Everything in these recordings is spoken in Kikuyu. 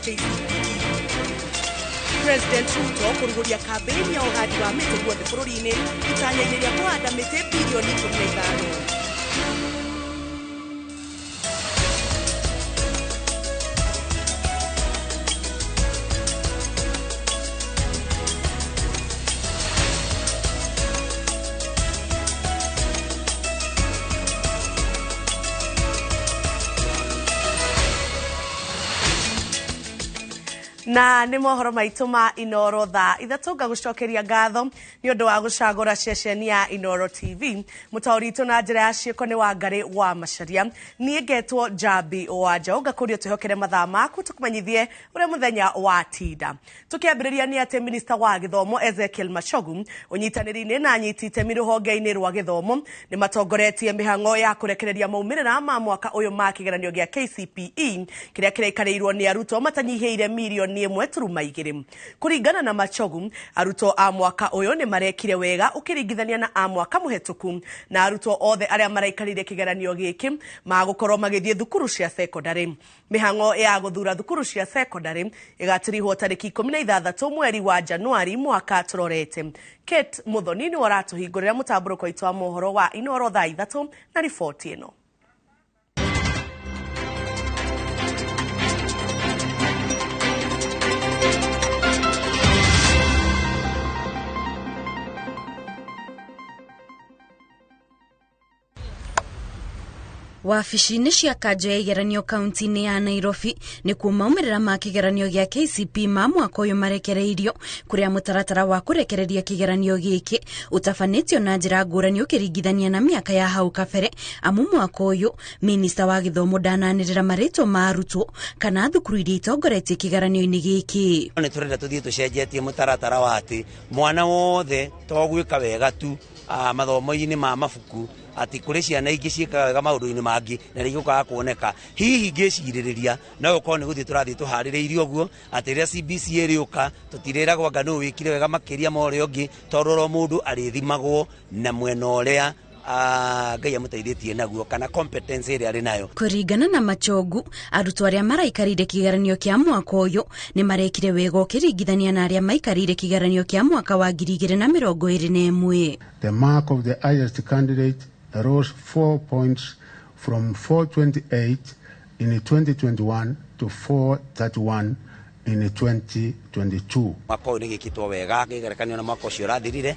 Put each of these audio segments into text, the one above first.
KCPE. President Ruto kũrugũria kambĩini ya ũhandi wa mĩtĩ guothe bũrũri-inĩ itanya-inĩ rĩa kũhanda mĩtĩ bilioni 15. Na nĩ mohoro maitũ ma Inoro thaa 3 ngagũcokeria ngatho nĩ ũndũ wa gũcagũra ceceni ya Inoro TV. Mũtaũri witũ na njĩra ya ciĩko nĩ Wangarĩ wa Macharia. Niĩ ngetwo Njambi wa Njaũ, ngakũria twĩhokere mathaa maku tũkũmenyithie ũrĩa mũthenya wa tinda. Tũkĩambĩrĩria nĩ atĩ minista wa gĩthomo Ezekiel Machogu ũnyitanĩri-inĩ na anyiti itemi rũhonge-inĩ rwa gĩthomo nĩ matongoretie mĩhang'o ya kũrekereria maumĩrĩra ma mwaka ũyũ ma kĩgeranio gĩa KCPE kĩrĩa kĩraikarĩirwo nĩ arutwo matanyihĩire milioni 1.2. Kũringana na Machogu, arutwo a mwaka ũyũ nĩ marekire wega ũkĩringithania na a mwaka mũhetũku, na arutwo othe arĩa maraikarĩire kĩgeranio gĩkĩ magũkorwo magĩthiĩ thukuru cia sekondarĩ. Mĩhang'o ya gũthura thukuru cia sekondarĩ ĩgatirihwo tarĩki 16 mweri wa Januari mwaka tũrorete. Kate Muthoni nĩwe ũratũhingũrĩra mũtambũrũko witũ wa mohoro wa Inoro thaa 3 na riboti ĩno. Wabici-inĩ cia kanjo ya igeranio kaunti-inĩ ya Nairobi nĩkuo maumĩrĩra ma kĩgeranio gĩa KCP ma mwaka ũyũ marekereirio, kũrĩa mũtaratara wa kũrekereria kĩgeranio gĩkĩ ũtabanĩtio na njĩra ngũrani ũkĩringithania na mĩaka ya hau kabere, amu mwaka ũyũ minista wa gĩthomo ndananĩrĩra marĩtwa ma arutwo kana thukuru iria itongoretie kĩgeranio-inĩ gĩkĩ. Nĩ tũrenda tũthiĩ tũcenjetie mũtaratara wa atĩ mwana wothe to gwĩka wega tu mathomo-inĩ ma mabuku, atĩ kũrĩ ciana ingĩ ciĩkaga wega maũndũ-inĩ mangĩ na nĩ igũkaga kuoneka. Hihi ngĩcirĩrĩria no gũkorwo nĩ gũthiĩ tũrathiĩ tũharĩrĩirie ũguo atĩ rĩrĩa CBC ĩrĩũka tũtirĩragwo anga nũũ wĩkire wega makĩria ma ũrĩa ũngĩ, tondũ oro mũndũ arĩthimagwo na mwena ũrĩa Ngai amũteithĩtie naguo kana competence ĩrĩa arĩ nayo. Kũringana na Machogu, arutwo arĩa maraikarĩire kĩgeranio kĩa mwaka ũyũ nĩ marekire wega ũkĩringithania na arĩa maikarĩire kĩgeranio kĩa mwaka wa 2021. The mark of the highest candidate rose 4 points from 428 in 2021 to 431 in 2022. Mwaka ũyũ nĩ gĩkĩtwo wega kĩgerekanio na mwaka ũcio ũrathirire,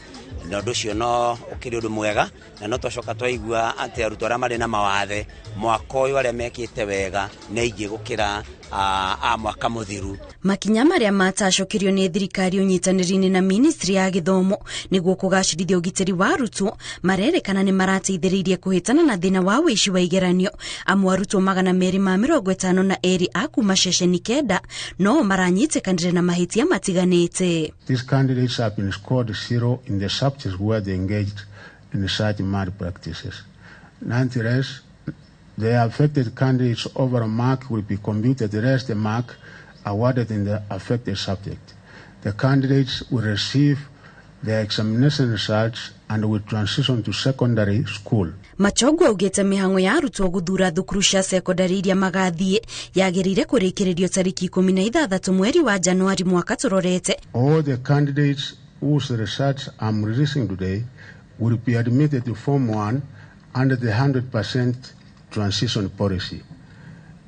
na ũndũ ũcio no ũkĩrĩ ũndũ mwega, na no twacoka twaigua atĩ arutwo arĩa marĩ na mawathe mwaka ũyũ arĩa mekĩte wega nĩ aingĩ gũkĩra a mwaka mũthiru. Makinya marĩa matacũkĩrio nĩ thirikari ũnyitanĩri-inĩ na ministry ya gĩthomo nĩguo kũgacĩrithia ũgitĩri wa arutwo marerekana nĩ marateithĩrĩirie kũhĩtana na thĩna wa ũici wa igeranio, amu arutwo 252 a kuma ceceni 9 no maranyitĩkanire na mahĩtia matiganĩte. These candidates have been scored 0 in the subjects where they engaged in such malpractices. Nonetheless, the affected candidates' overall mark will be computed less the mark awarded in the affected subject. The candidates will receive their examination results and will transition to secondary school. Machogu augĩte mĩhang'o ya arutwo gũthura thukuru cia sekondari iria magathiĩ yagĩrĩire kũrĩkĩrĩrio tarĩki 16 mweri wa Januari mwaka tũrorete. All the candidates whose results I'm releasing today will be admitted to Form 1 under the 100% transition policy.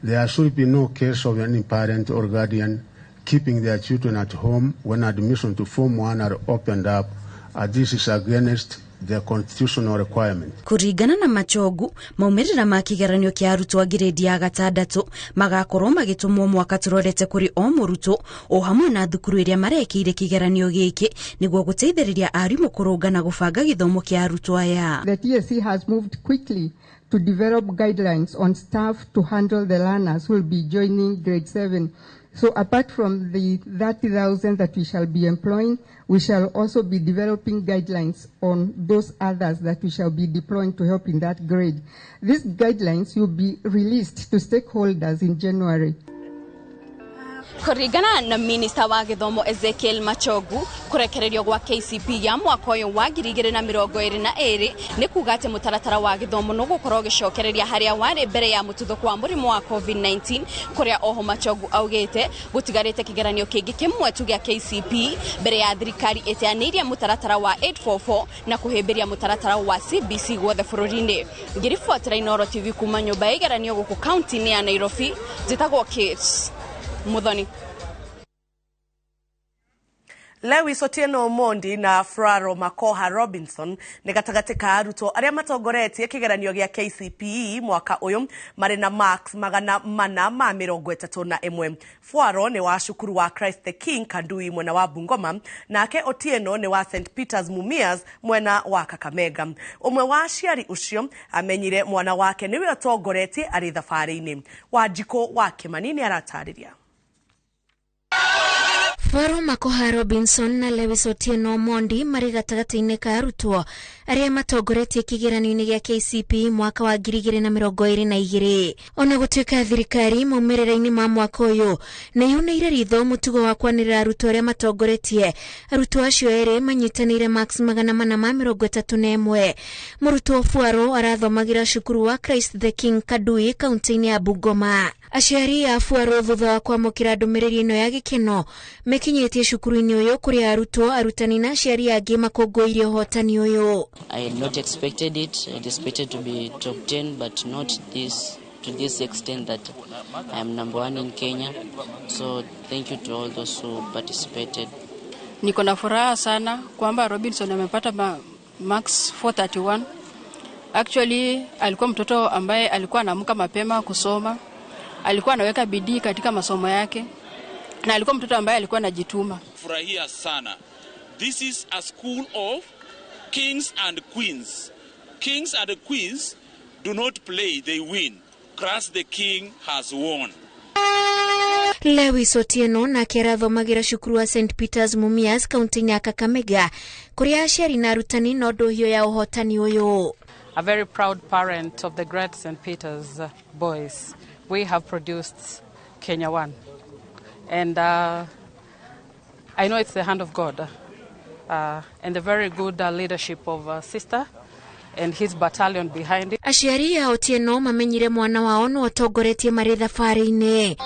There should be no case of any parent or guardian keeping their children at home when admission to Form 1 are opened up, as this is against the constitutional requirement. Kũringana na Machogu, maumĩrĩra ma kĩgeranio kĩa arutwo a grade ya 6 magakorwo magĩtũmwo mwaka tũrorete kũrĩ o mũrutwo o hamwe na thukuru ĩrĩa marekĩire kĩgeranio gĩkĩ nĩguo gũteithĩrĩria arimũ kũrũnga na gũbanga gĩthomo kĩa arutwo aya. The TSC has moved quickly to develop guidelines on staff to handle the learners who will be joining grade 7. So apart from the 30,000 that we shall be employing, we shall also be developing guidelines on those others that we shall be deploying to help in that grade. These guidelines will be released to stakeholders in January. Kũringana na minista wa gĩthomo Ezekiel Machogu, kũrekererio gwa KCPE ya mwaka ũyũ wa 2022 nĩ kuga atĩ mũtaratara wa gĩthomo nũgũkorwo ũgĩcokereria harĩa warĩ mbere ya mũtuthũko wa mũrimũ wa COVID-19, kũrĩa oho Machogu augĩte gũtigarĩte kĩgeranio kĩngĩ kĩmwe tu gĩa KCPE mbere ya thirikari ĩteanĩirie mũtaratara wa 844 na kũhĩmbĩria mũtaratara wa CBC guothe bũrũri-inĩ. Ngĩribotera Inooro TV kuma nyũmba ya igeranio gũkũ kaunti-inĩ ya Nairobi, njĩtagwo Kate Muthoni. Lewis Otieno Omondi na Fraro Makoha Robinson nĩ gatagatĩ ka arutwo arĩa matongoretie kĩgeranio gĩa KCPE mwaka ũyũ marĩ na marks 431. Fuaro nĩ wa cukuru wa Christ the King Kandui mwena wa Bungoma, nake Otieno nĩ wa St Peters Mumias mwena wa Kakamega. Ũmwe wa aciari ũcio amenyire mwana wake nĩwe atongoretie arĩ thabarĩ-inĩ. Wanjikũ wa Kĩmani nĩ aratarĩria. Faro Makoha Robinson na Lewis Otieno Omondi marĩ gatagatĩ-inĩ ka arutwo arĩa matongoretie kĩgeranio-inĩ gĩa KCPE mwaka wa 2022. Ona gũtuĩka thirikari maumĩrĩra-inĩ ma mwaka ũyũ nĩ yunĩire ritho mũtugo wa kwanĩrĩra arutwo arĩa matongoretie, arutwo acio erĩ manyitanĩire marks 431. Mũrutwo Fuaro arathomagĩra cukuru wa Christ the King Kadui kaunti-inĩ ya Bungoma. Aciari a Fuaro thutha wa kwamũkĩra ndũmĩrĩri ĩno ya gĩkeno mekinyĩtie cukuru-inĩ ũyũ kũrĩa arutwo, arutani na aciari angĩ makũngũĩire ũhotani ũyũ. I had not expected it. I had expected to be top 10, but not this to this extent that I am number one in Kenya. So thank you to all those who participated. Niko na furaha sana kwamba Robinson amepata max 431. Actually alikuwa mtoto ambaye alikuwa anaamka mapema kusoma. Alikuwa anaweka bidii katika masomo yake na alikuwa mtoto ambaye alikuwa anajituma. Furahia sana. This is a school of kings and queens. Kings and queens do not play, they win. Christ the King has won. Lewis Otieno nake arathomagĩra cukuru wa St Peters Mumias kaunti-inĩ ya Kakamega kũrĩa aciari na arutani no ndũhio ya ũhotani ũyũ. A very proud parent of the great St Peters boys. We have produced Kenya One. And I know it's the hand of God and the very good leadership of Sister and his battalion behind it. Aciari a Otieno mamenyire mwana wao no atongoretie marĩ thabarĩ-inĩ.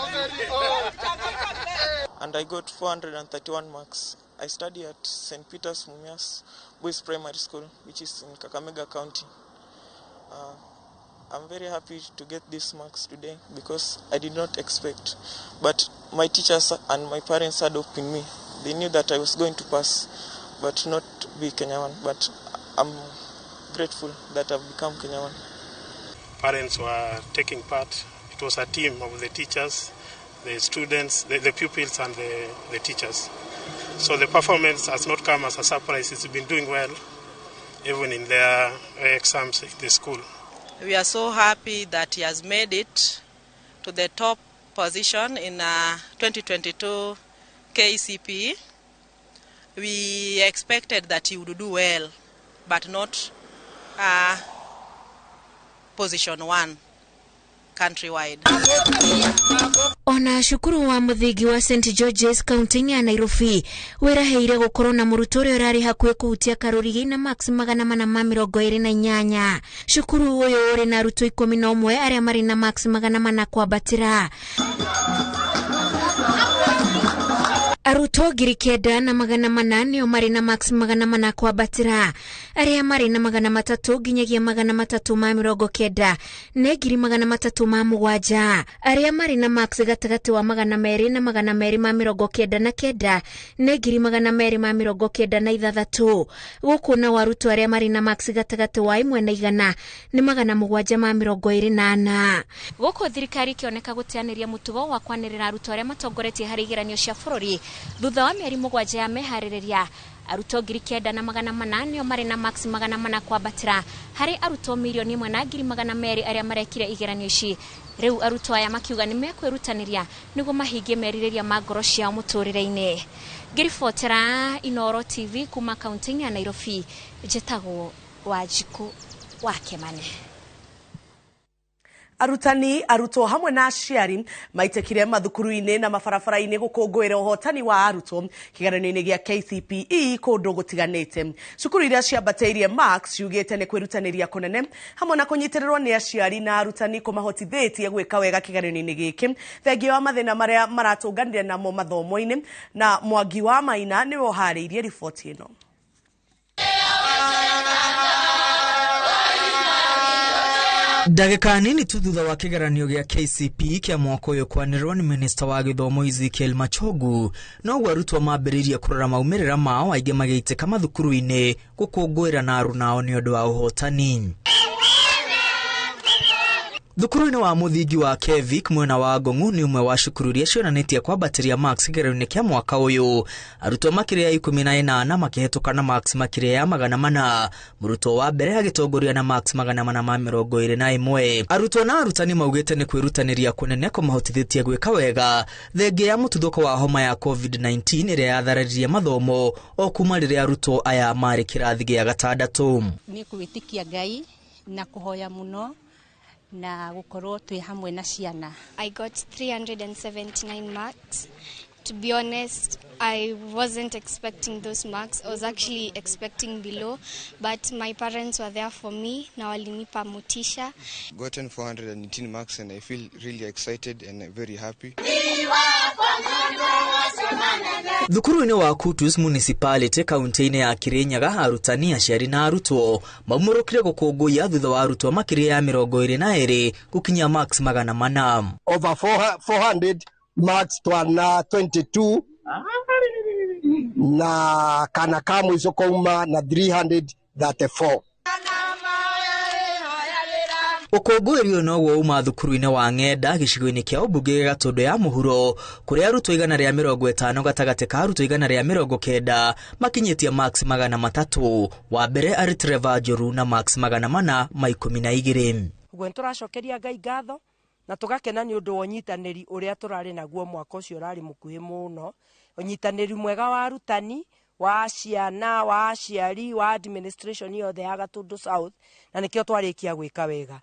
And I got 431 marks. I study at St. Peter's Mumias Boys Primary School, which is in Kakamega County. I'm very happy to get these marks today because I did not expect. But my teachers and my parents had hope in me. They knew that I was going to pass, but not be Kenya One. But I'm grateful that I've become Kenya One. Parents were taking part. It was a team of the teachers, the students, the pupils and the teachers. So the performance has not come as a surprise. It's been doing well, even in their exams in the school. We are so happy that he has made it to the top position in 2022 KCPE. We expected that he would do well, but not position one countrywide. Ona cukuru wa mũthingi wa St George's kaunti-inĩ ya Nairobi wĩraheire gũkorwo na mũrutwo ũrĩa ũrarĩ hakuhĩ kũhutia karũrigi na max 428. Cukuru ũyũ ũrĩ na arutwo 11 arĩa marĩ na max 400 kwambatĩra. Arutwo 9,400 nĩo marĩ na max 400 kwambatĩra, arĩa marĩ na 300 nginyagia 390 nĩ 307, arĩa marĩ na max gatagatĩ wa 200 na 299 nĩ 296. Gũkũ nao arutwo arĩa marĩ na max gatagatĩ wa 1 na 100 nĩ 724. Gũkũ thirikari ikĩoneka gũteanĩria mũtugo wa kwanĩrĩra arutwo arĩa matongoretie harĩ igeranio cia bũrũri thutha wa mĩeri 7 ya meharĩrĩria. Arutwo 9,400 nĩo marĩ na max 400 kwambatĩra harĩ arutwo 1,200,000 arĩa marekire igeranio ici. Rĩu arutwo aya makiuga nĩ mekwĩrutanĩria nĩguo mahingie merirĩria ma ngoro ciao mũtũrĩre-inĩ. Ngĩribotera Inooro TV kuma kaunti-inĩ ya Nairobi, njĩtagwo Wanjikũ wa Kĩmani. Arutani, arutwo hamwe na aciari maitekire mathukuru-inĩ na mabarabara-inĩ gũkũngũĩra ũhotani wa arutwo kĩgeranio-inĩ gĩa KCPE kũndũ gũtiganĩte. Cukuru iria ciambatĩirie marks ciugĩte nĩ kwĩrutanĩria kũnene hamwe na kũnyitĩrĩrwo nĩ aciari na arutani kũmahotithĩtie gwĩka wega kĩgeranio-inĩ gĩkĩ, thengia wa mathĩna marĩa maratũnganire namo mathomo-inĩ. Na Mwangi wa Maina nĩwe ũharĩirie riboti ĩno. Ndagĩka nini tu thutha wa kĩgeranio gĩa KCPE kĩa mwaka ũyũ kwanĩrĩrwo nĩ minista wa gĩthomo Ezekiel Machogu, noguo arutwo mambĩrĩirie kũrora maumĩrĩra mao, aingĩ magĩitĩka mathukuru-inĩ gũkũngũĩra na arunao nĩ ũndũ wa ũhotani. Thukuru-inĩ wa mũthingi wa Kevik mwena wa Ngong'u nĩ ũmwe wa cukuru iria cionanĩtie kwambatĩria marks kĩgeranio-inĩ kĩa mwaka ũyũ. Arutwo makĩria ya 18 makĩhetũka na marks makĩria ya 400, mũrutwo wa mbere agĩtongoria na marks 421. Arutwo na arutani maugĩte nĩ kwĩrutanĩria kũnene kũmahotithĩtie gwĩka wega thengia ya mũtuthũko wa homa ya COVID-19 ĩrĩa yathararirie mathomo o kuma rĩrĩa arutwo aya marĩ kĩrathi gĩa gatandatũ. Nĩ kwĩtĩkia Ngai na kũhoya mũno na gukorwo twi hamwe na ciana. I got 379 marks. To be honest, I wasn't expecting those marks. I was actually expecting below, but my parents were there for me na walinipa motisha. Gotten 418 marks and I feel really excited and very happy. Thukuru-inĩ wa Kutus Municipality kaunti-inĩ ya Kirinyaga, arutani, aciari na arutwo maumũrũkire gũkũngũiya thutha wa arutwo makĩria ya 22 gũkinyia marks 400. Over 400 marks twana 22 na kana ka mũico kauma na 334. Ũkũngũĩri ũyũ noguo uma thukuru-inĩ wa Ng'enda gĩcigo-inĩ kĩa ũmbunge gĩa Gatũndũ ya mũhuro, kũrĩa arutwo 150 gatagatĩ ka arutwo 190 makinyĩtie marks 300. Wa mbere arĩ Trevor Njoru na marks 412. Ũguo nĩtũracokeria Ngai ngatho na tũgakena nĩ ũndũ wa ũnyitanĩri ũrĩa tũrarĩ naguo mwaka ũcio ũrarĩ mũkuhĩ mũno, ũnyitanĩri mwega wa arutani, wa ciana, wa aciari, wa administration yothe ya Gatũndũ South, na nĩkĩo twarĩkia gwĩka wega.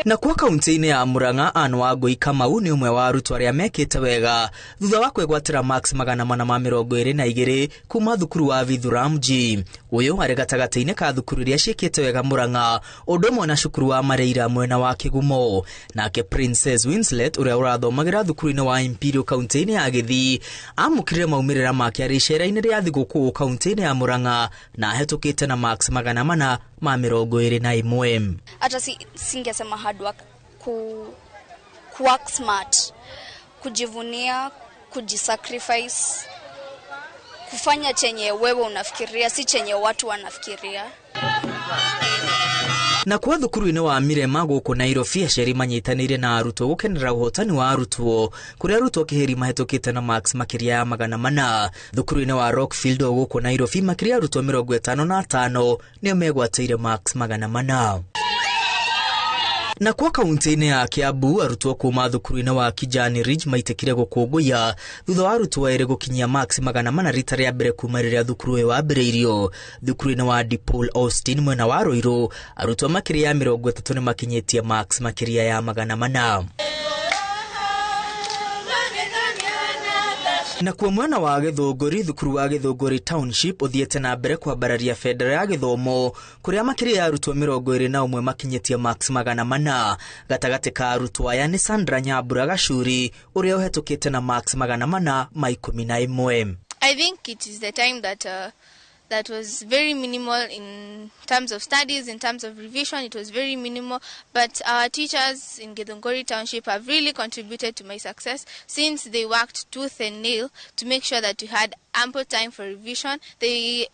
Na kwa kaunti-inĩ ya Murang'a, Ann Wangui Kamau nĩ ũmwe wa arutwo arĩa mekĩte wega thutha wa kwĩgwatĩra marks 422 kuma thukuru wa Vithuramji. Ũyũ arĩ gatagatĩ-inĩ ka thukuru iria ciĩkĩte wega Murang'a, ũndũ ũmwe na cukuru wa Mareira mwena wa Kĩgumo. Nake Princess Winslet ũrĩa ũrathomagĩra thukuru-inĩ wa Imperial kaunti-inĩ ya Gĩthii amũkĩrire maumĩrĩra make arĩ icera-inĩ rĩa thigũkũ kaunti-inĩ ya Murang'a na ahetũkĩte na marks 421. Hata singesema hard work, ku work smart, kujivunia, kujisacrifice, kufanya chenye wewe unafikiria, si chenye watu wanafikiria. Na kwa thukuru-inĩ wa Mirema gũkũ Nairobi, aciari manyitanĩire na arutwo gũkenera ũhotani wa arutwo, kũrĩa arutwo kĩhĩri mahĩtũkĩte na marks makĩria ya 400. Thukuru-inĩ wa Rockfield gũkũ Nairobi, makĩria arutwo 55 nĩo megwatĩire marks 400. Na kwa kaunti-inĩ ya Kiambu, arutwo kuma thukuru-inĩ wa Kijani Ridge maitikire gũkũngũiya thutha wa arutwo erĩ gũkinyia marks 400 rita rĩa mbere kuma rĩrĩa thukuru ũyũ wambĩrĩirio. Thukuru-inĩ wa DePaul Austin mwena wa Ruiru, arutwo makĩria ya 30 nĩ makinyĩtie marks makĩria ya 400. Na kwa mwena wa Gĩthũngũri, thukuru wa Gĩthũngũri Township ũthiĩte na mbere kwambararia bendera ya gĩthomo, kũrĩa makĩria ya arutwo 21 makinyĩtie marks 400. Gatagatĩ ka arutwo aya nĩ Sandra Nyambura Gacuri ũrĩa ũhetũkĩte na marks 411. I think it is the time that that was very minimal in terms of studies, in terms of revision, it was very minimal. But our teachers in Githunguri Township have really contributed to my success, since they worked tooth and nail to make sure that we had ample time for revision. They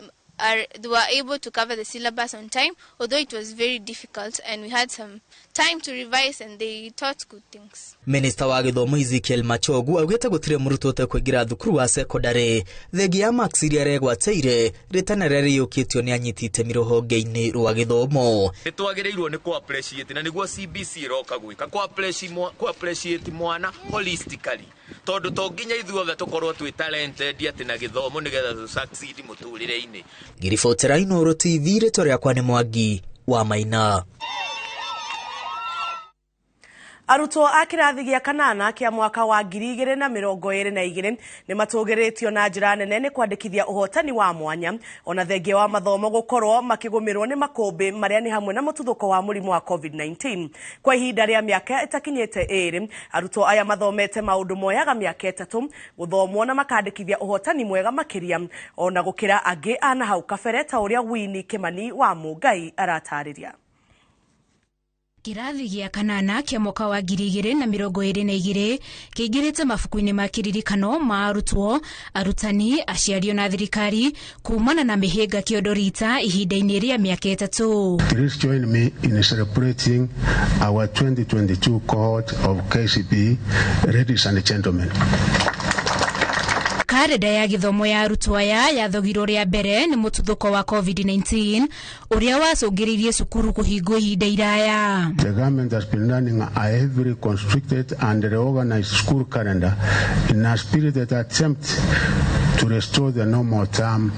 were able to cover the syllabus on time, although it was very difficult, and we had some time to revise, and they taught good things. Minister wa gĩthomo Ezekiel Machogu augĩte gũtirĩ mũrutwo ũtekũingĩra thukuru wa secondary thengia ya marks iria aregwatĩire rĩtana rĩrĩa rĩiyũkĩtio nĩ anyiti itemi rũhonge-inĩ rwa gĩthomo. Nĩ twagĩrĩirwo nĩ kũ-appreciate, na nĩguo CBC ĩroka gwĩka kũ-appreciate mwana holistically, tondũ to nginya ithuothe tũkorwo twĩ talented atĩ na gĩthomo nĩgetha tũ succeed mũtũrĩre-inĩ. Ngĩribotera Inooro TV, rĩtwa rĩakwa nĩ Mwangi wa Maina. Arutwo a kĩrathi gĩa kanana kĩa mwaka wa 2022 nĩ matũgĩrĩtio na njĩra nene nĩ kwandĩkithia ũhotani wa mwanya ona thengia wa mathomo gũkorwo makĩgũmĩrwo nĩ makũmbĩ marĩa nĩ hamwe na mũtuthũko wa mũrimũ wa COVID-19. Kwa ihinda rĩa mĩaka ĩtakinyĩte 2, arutwo aya mathomete maũndũ moyaga mĩaka 3 gũthomwo na makandĩkithia ũhotani mwega makĩria ona gũkĩra angĩ a na hau kabere ta ũrĩa Winnie Kimani wa Mũngai aratarĩria. Kĩrathi gĩa kanana kĩa mwaka wa 2022 kĩingĩrĩte mabuku-inĩ ma kĩririkano ma arutwo, arutani, aciari na thirikari kumana na mĩhĩnga kĩondo rita ihinda-inĩ rĩa mĩaka 3. Please join me in celebrating our 2022 cohort of KCPE, ladies and gentlemen. Karenda ya gĩthomo ya arutwo aya yathogirwo rĩa mbere nĩ mũtuthũko wa COVID-19 ũrĩa wacũngĩrĩirie cukuru kũhingwo ihinda iraya. The government has been running a heavily constricted and reorganized school calendar in a spirited attempt to restore the normal term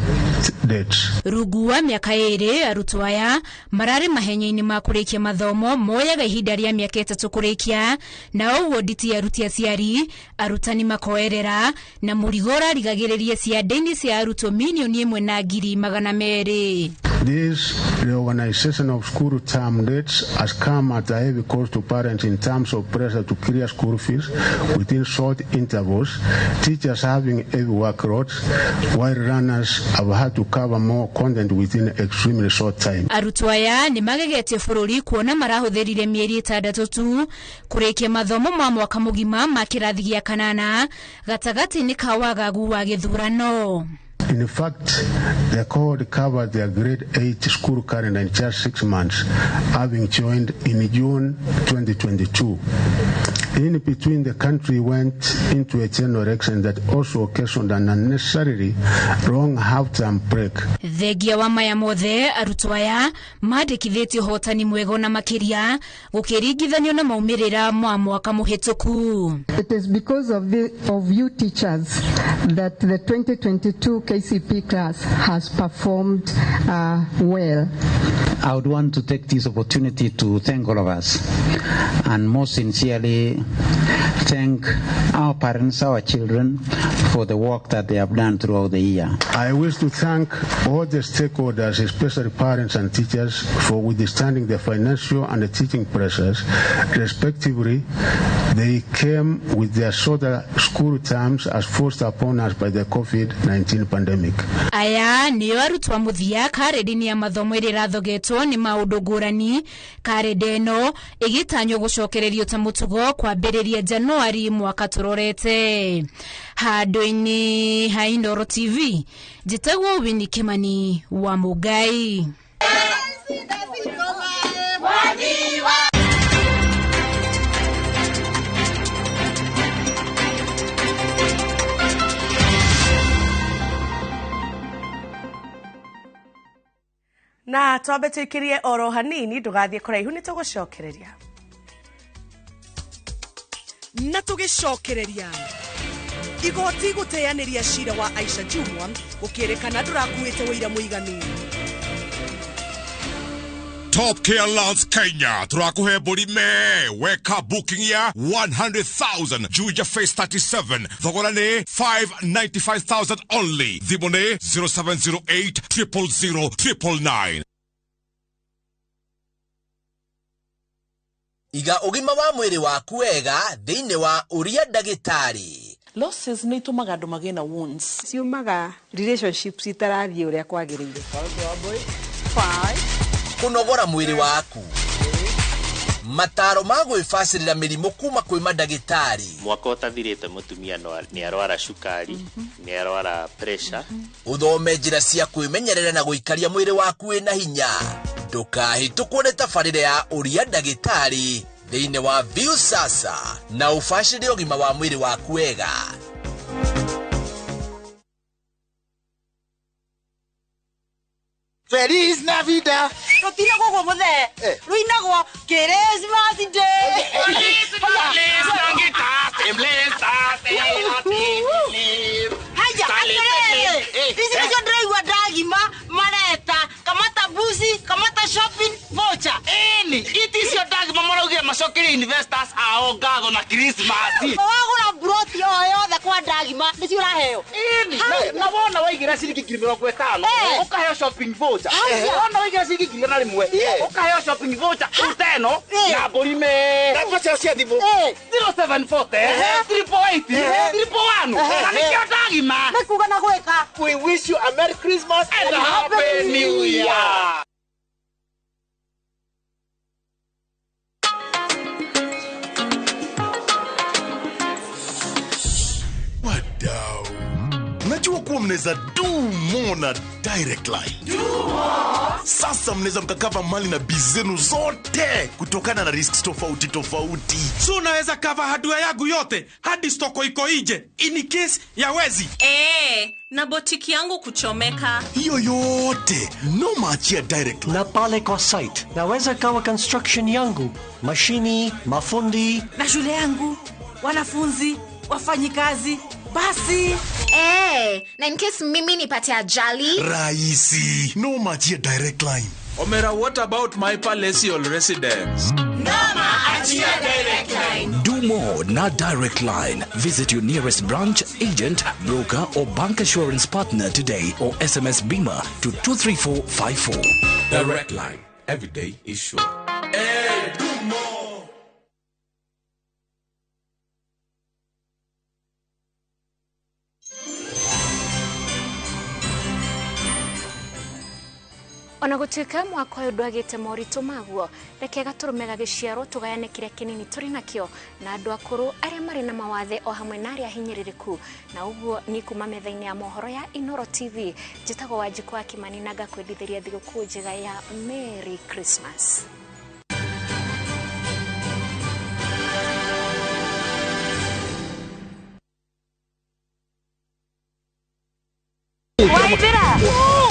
dates. Rungu wa mĩaka 2 arutwo aya mararĩ mahenya-inĩ ma kũrĩkia mathomo moyaga ihinda rĩa mĩaka 3 kũrĩkia, na ũguo nditi aruti aciari, arutani makoerera na mũrigo ũrarigagĩrĩria ciande-inĩ cia arutwo 1,200,000. This reorganization of school term dates has come at a heavy cost to parents in terms of pressure to clear school fees within short intervals, teachers having heavy workloads, while learners have had to cover more content within extremely short time. Arutwo aya nĩ magegetie bũrũri kuona marahũthĩrire mĩeri 6 tu kũrĩkia mathomo ma mwaka mũgima ma kĩrathi gĩa kanana gatagatĩ-inĩ ka wagagu wa gĩthurano. In fact, the cohort covered their grade 8 school calendar in just 6 months, having joined in June 2022. In between, the country went into a general election that also occasioned an unnecessarily long half-term break. Thengia wa maya mothe, arutwo aya mandĩkithĩtie ũhotani mwega na makĩria gũkĩringithanio na maumĩrĩra ma mwaka mũhĩtũku. It is because of you teachers that the 2022 KCPE class has performed well. I would want to take this opportunity to thank all of us, and most sincerely thank our parents, our children, for the work that they have done throughout the year. I wish to thank all the stakeholders, especially parents and teachers, for withstanding the financial and the teaching pressures. Respectively, they came with their shorter school terms as forced upon us by the COVID-19 pandemic. Aya nĩo arutwo mũthia karenda-inĩ ya mathomo ĩrĩa ĩrathogetwo nĩ maũndũ ngũrani. Karenda ĩno ĩgĩtanywo gũcokererio ta mũtugo kwambĩrĩria Januari mwaka tũrorete. Handũ-inĩ ha Inooro TV, njĩtagwo Winnie Kimani wa Mũngai. Na twambe tuikirie oro hanini ndugathiĩ kũraihu nĩ tũgũcokereria. Na tũgĩcokereria igoti gũteanĩria cira wa Aisha Jumwa gũkĩrĩkana ndũrakuĩte wũira mũiganu. Top Care Lands Kenya turakuhe mbũri me weka booking ya 100,000 Juja Phase 37 thogora nĩ 595,000 only. Thimũ nĩ 0708 000 999. Iga ũgima wa mwĩrĩ waku wega thĩinĩ wa ũria ndagĩtarĩ. Losses nĩ itũmaga andũ magĩe na wounds. Ciumaga relationships itarathiĩ ũrĩa kwagĩrĩire. Kũnogora mwĩrĩ waku, mataro ma gwĩbacĩrĩra mĩrimũ kuma kwĩ mandagĩtarĩ. Mwaka ũtathirĩte mũtumia nĩ arwara cukari, nĩ arwara pressure. Ũthome njĩra cia kwĩmenyerera na gũikaria mwĩrĩ waku wĩna hinya. Ndũkahĩtũkwo nĩ tabarĩra ya ũria ndagĩtarĩ thĩinĩ wa Viusasa na ũbacĩrĩre ũgima wa mwĩrĩ waku wega. Feliz Navidad. Rutinagwo guo muthe. Ruinagwo Christmas Day. Haya, atĩrĩrĩ, ici nĩcio ndĩraigua ndagima mareta kamata busi, kamata shopping voucher. Ĩni, iti icio ndagima maraugire macokerie Macokerie investors ao ngatho na Christmas. Wagura broti o yothe kwa ndagima nĩcio ũraheo. Na wona waigĩra ciringi 50,000 ũkaheo shopping voucher. Wona waigĩra ciringi 1,100 ũkaheo shopping voucher uteno na mbũri me. Namba ciao cia thimũ 0740 888 111. Na nĩkĩo ndagima. Nĩ kuga na gwĩka. We wish you a Merry Christmas and a Happy New Year. Wadau, najua kuwa mnaweza do more na Direct Line. Do more. Sasa mnaweza mkakava mali na biz zenu zote kutokana na risks tofauti tofauti. So unaweza cover hardware yangu yote hadi stoko iko nje in case ya wezi. Na botiki yangu kuchomeka. Hiyo yote no maachia Direct Line. Na pale kwa site naweza kawa construction yangu, mashini, mafundi na shule yangu, wanafunzi, wafanyikazi. Basi. Na in case mimi nipate ajali. Rahisi. No machia Direct Line. Omera, what about my palatial residence? Noma achia Direct Line. Do more na Direct Line. Visit your nearest branch, agent, broker or bank assurance partner today or SMS BIMA to 23454. Direct Line. Every day is sure. Hey, do more. Ona gũtuĩka mwaka ũyũ ndwagĩte moritũ maguo, reke gatũrũme gagĩciarwo tũgayane kĩrĩa kĩnini tũrĩ nakĩo na andũ akũrũ arĩa marĩ na mawathe o hamwe na arĩa ahinyĩrĩrĩku. Na ũguo ni kuma metha-inĩ ya mohoro ya Inooro TV. Njĩtagwo Wanjikũ wa Kimani na ngakwendithĩria thigũkũ njega ya Merry Christmas. Waithira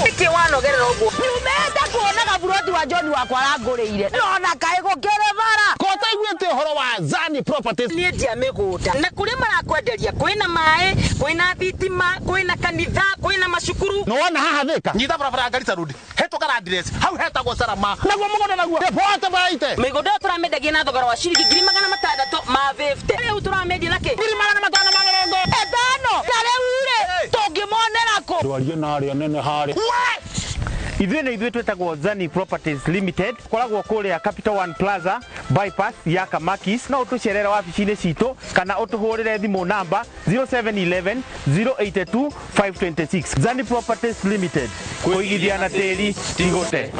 nĩkĩ wanogerera ũguo? Nyumĩte kuona gaburoti wa John wakwa arangũrĩire nona kaĩ gũkĩrĩ bara. Ko taiguĩte ũhoro wa Zani Properties? Niĩ ndia mĩgũnda na kũrĩa marakwenderia kwĩna maĩ, kwĩna thitima, kwĩna kanitha, kwĩna macukuru. No wona haha Thika nyita barabara ya Garissa Road hetũka Landress hau hetagwo Salama naguo mũgũnda naguo depote baite mĩgũnda ĩyo tũramĩendagia na thogora wa ciringi 650,000. Rĩu tũramĩendia na kĩ? 550,000. Ta rĩu rĩ tũngĩmonera kũ? Ndwarie na arĩa nene harĩa. Ithuĩ nĩ ithuĩ twĩtagwo Zani Properties Limited, koragwo kũrĩa Capital One Plaza bypass ya Kamakis. No ũtũcerere wabici-inĩ citũ kana ũtũhũrĩre thimũ namba 0711 082 526. Zani Properties Limited, kũigithia na tĩri ti gũte.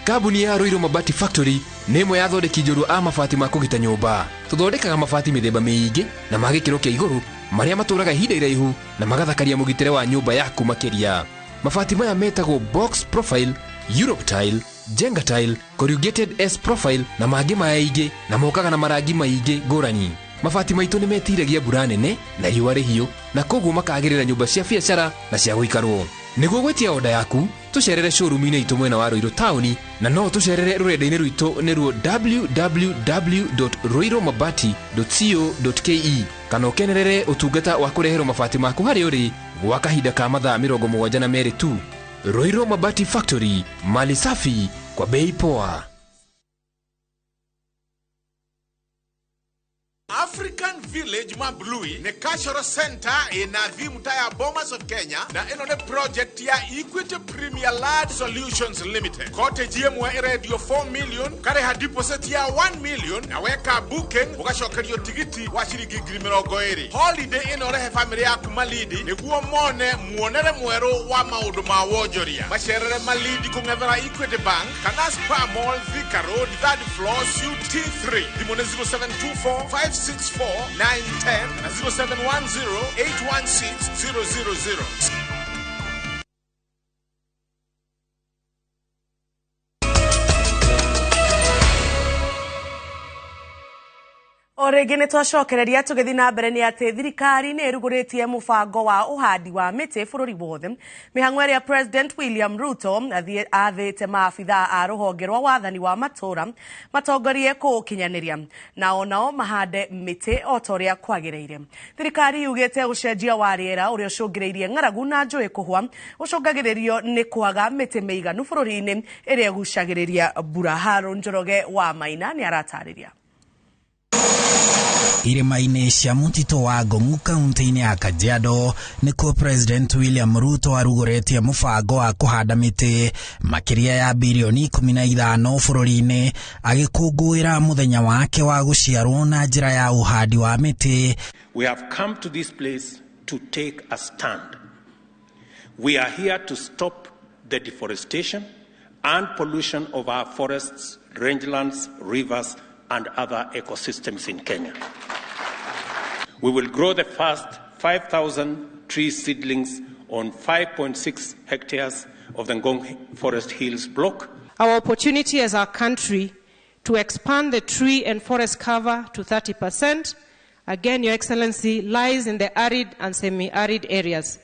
Kambuni ya Ruiru Mabati Factory nĩ ĩmwe ya athondeki njorua a mabati ma kũgita nyũmba. Tũthondekaga mabati mĩthemba mĩingĩ na ma gĩkĩro kĩa igũrũ marĩa matũraga ihinda iraihu na magathakaria mũgitĩre wa nyũmba yaku makĩria. Mabati maya metagwo box profile, Europe tile, Jenga tile, corrugated S profile na mangĩ maingĩ na mokaga na marangi maingĩ ngũrani. Mabati maitũ nĩ metiragia mbura nene na riũa rĩhiũ na koguo makagĩrĩra nyũmba cia biacara na cia gũikarwo. Nĩguo gwĩtia oda yaku tũcerere showroom-inĩ itũ mwena wa Ruiru taũni na no tũcerere rũrenda-inĩ rwitũ nĩruo www.ruirumabati.co.ke kana ũkenerere ũtungata wa kũreherwo mabati maku harĩa ũrĩ gwa kahinda ka mathaa 72 tu. Ruiru Mabati Factory, mali safi kwa bei poa. African Village Mablui ne cultural center ina mtaa ya Bomas of Kenya na ino ne project ya Equity Premier Land Solutions Limited. Cottage yemwe radio 4 million kare ha deposit ya 1 million na weka booking ugacokerio tigiti wa ciringi 20,000. Holiday ino rehe family yaku Malindi niguo mone muonere mweru wa maundu ma wonjoria. Macerere Malindi kung'ethera Equity Bank kana Spa Mall Thika Road 3rd floor suite T3. Thimũ nĩ 0724 564 910 na 0710 816 000. O rĩngĩ nĩ twacokereria tũgĩthiĩ na mbere nĩ atĩ thirikari nĩ ĩrugũrĩtie mũbango wa ũhandi wa mĩtĩ bũrũri wothe. Mĩhang'o ĩrĩa President William Ruto athĩte maabithaa a rũhonge rwa wathani wa matũũra matongorie kũũkinyanĩria, nao nao mahande mĩtĩ o ta ũrĩa kwagĩrĩire. Thirikari yugĩte ũcenjia wa rĩera ũrĩa ũcũngĩrĩirie ng'aragu na njũĩ kũhwa ũcũngagĩrĩrio nĩ kwaga mĩtĩ mĩiganu bũrũri-inĩ ĩrĩa ĩgucagĩrĩria mbura. Harũ Njoroge wa Maina nĩ aratarĩria. Irĩma-inĩ cia mũtitũ wa Ngong'u kaunti-inĩ ya Kajiado nĩkuo President William Ruto arugũrĩtie mũbango wa kũhanda mĩtĩ makĩria ya birioni 15 bũrũri-inĩ agĩkũngũĩra mũthenya wake wa gũciarwo na njĩra ya ũhandi wa mĩtĩ. We have come to this place to take a stand. We are here to stop the deforestation and pollution of our forests, rangelands, rivers, and other ecosystems in Kenya. We will grow the first 5,000 tree seedlings on 5.6 hectares of the Ngong Forest Hills block. Our opportunity as our country to expand the tree and forest cover to 30%, again, Your Excellency, lies in the arid and semi-arid areas.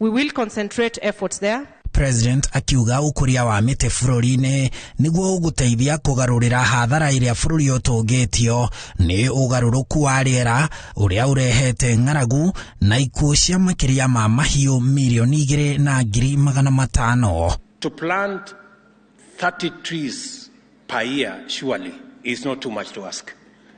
We will concentrate efforts there. President akiuga ũkũria wa mĩtĩ bũrũri-inĩ nĩguo ũgũteithia kũgarũrĩra hathara ĩrĩa bũrũri ũtũngĩtio nĩ ũgarũrũku wa rĩera ũrĩa ũrehete ng'aragu na ikuũ cia makĩria ma mahiũ 2,500,000. To plant 30 trees per year surely is not too much to ask.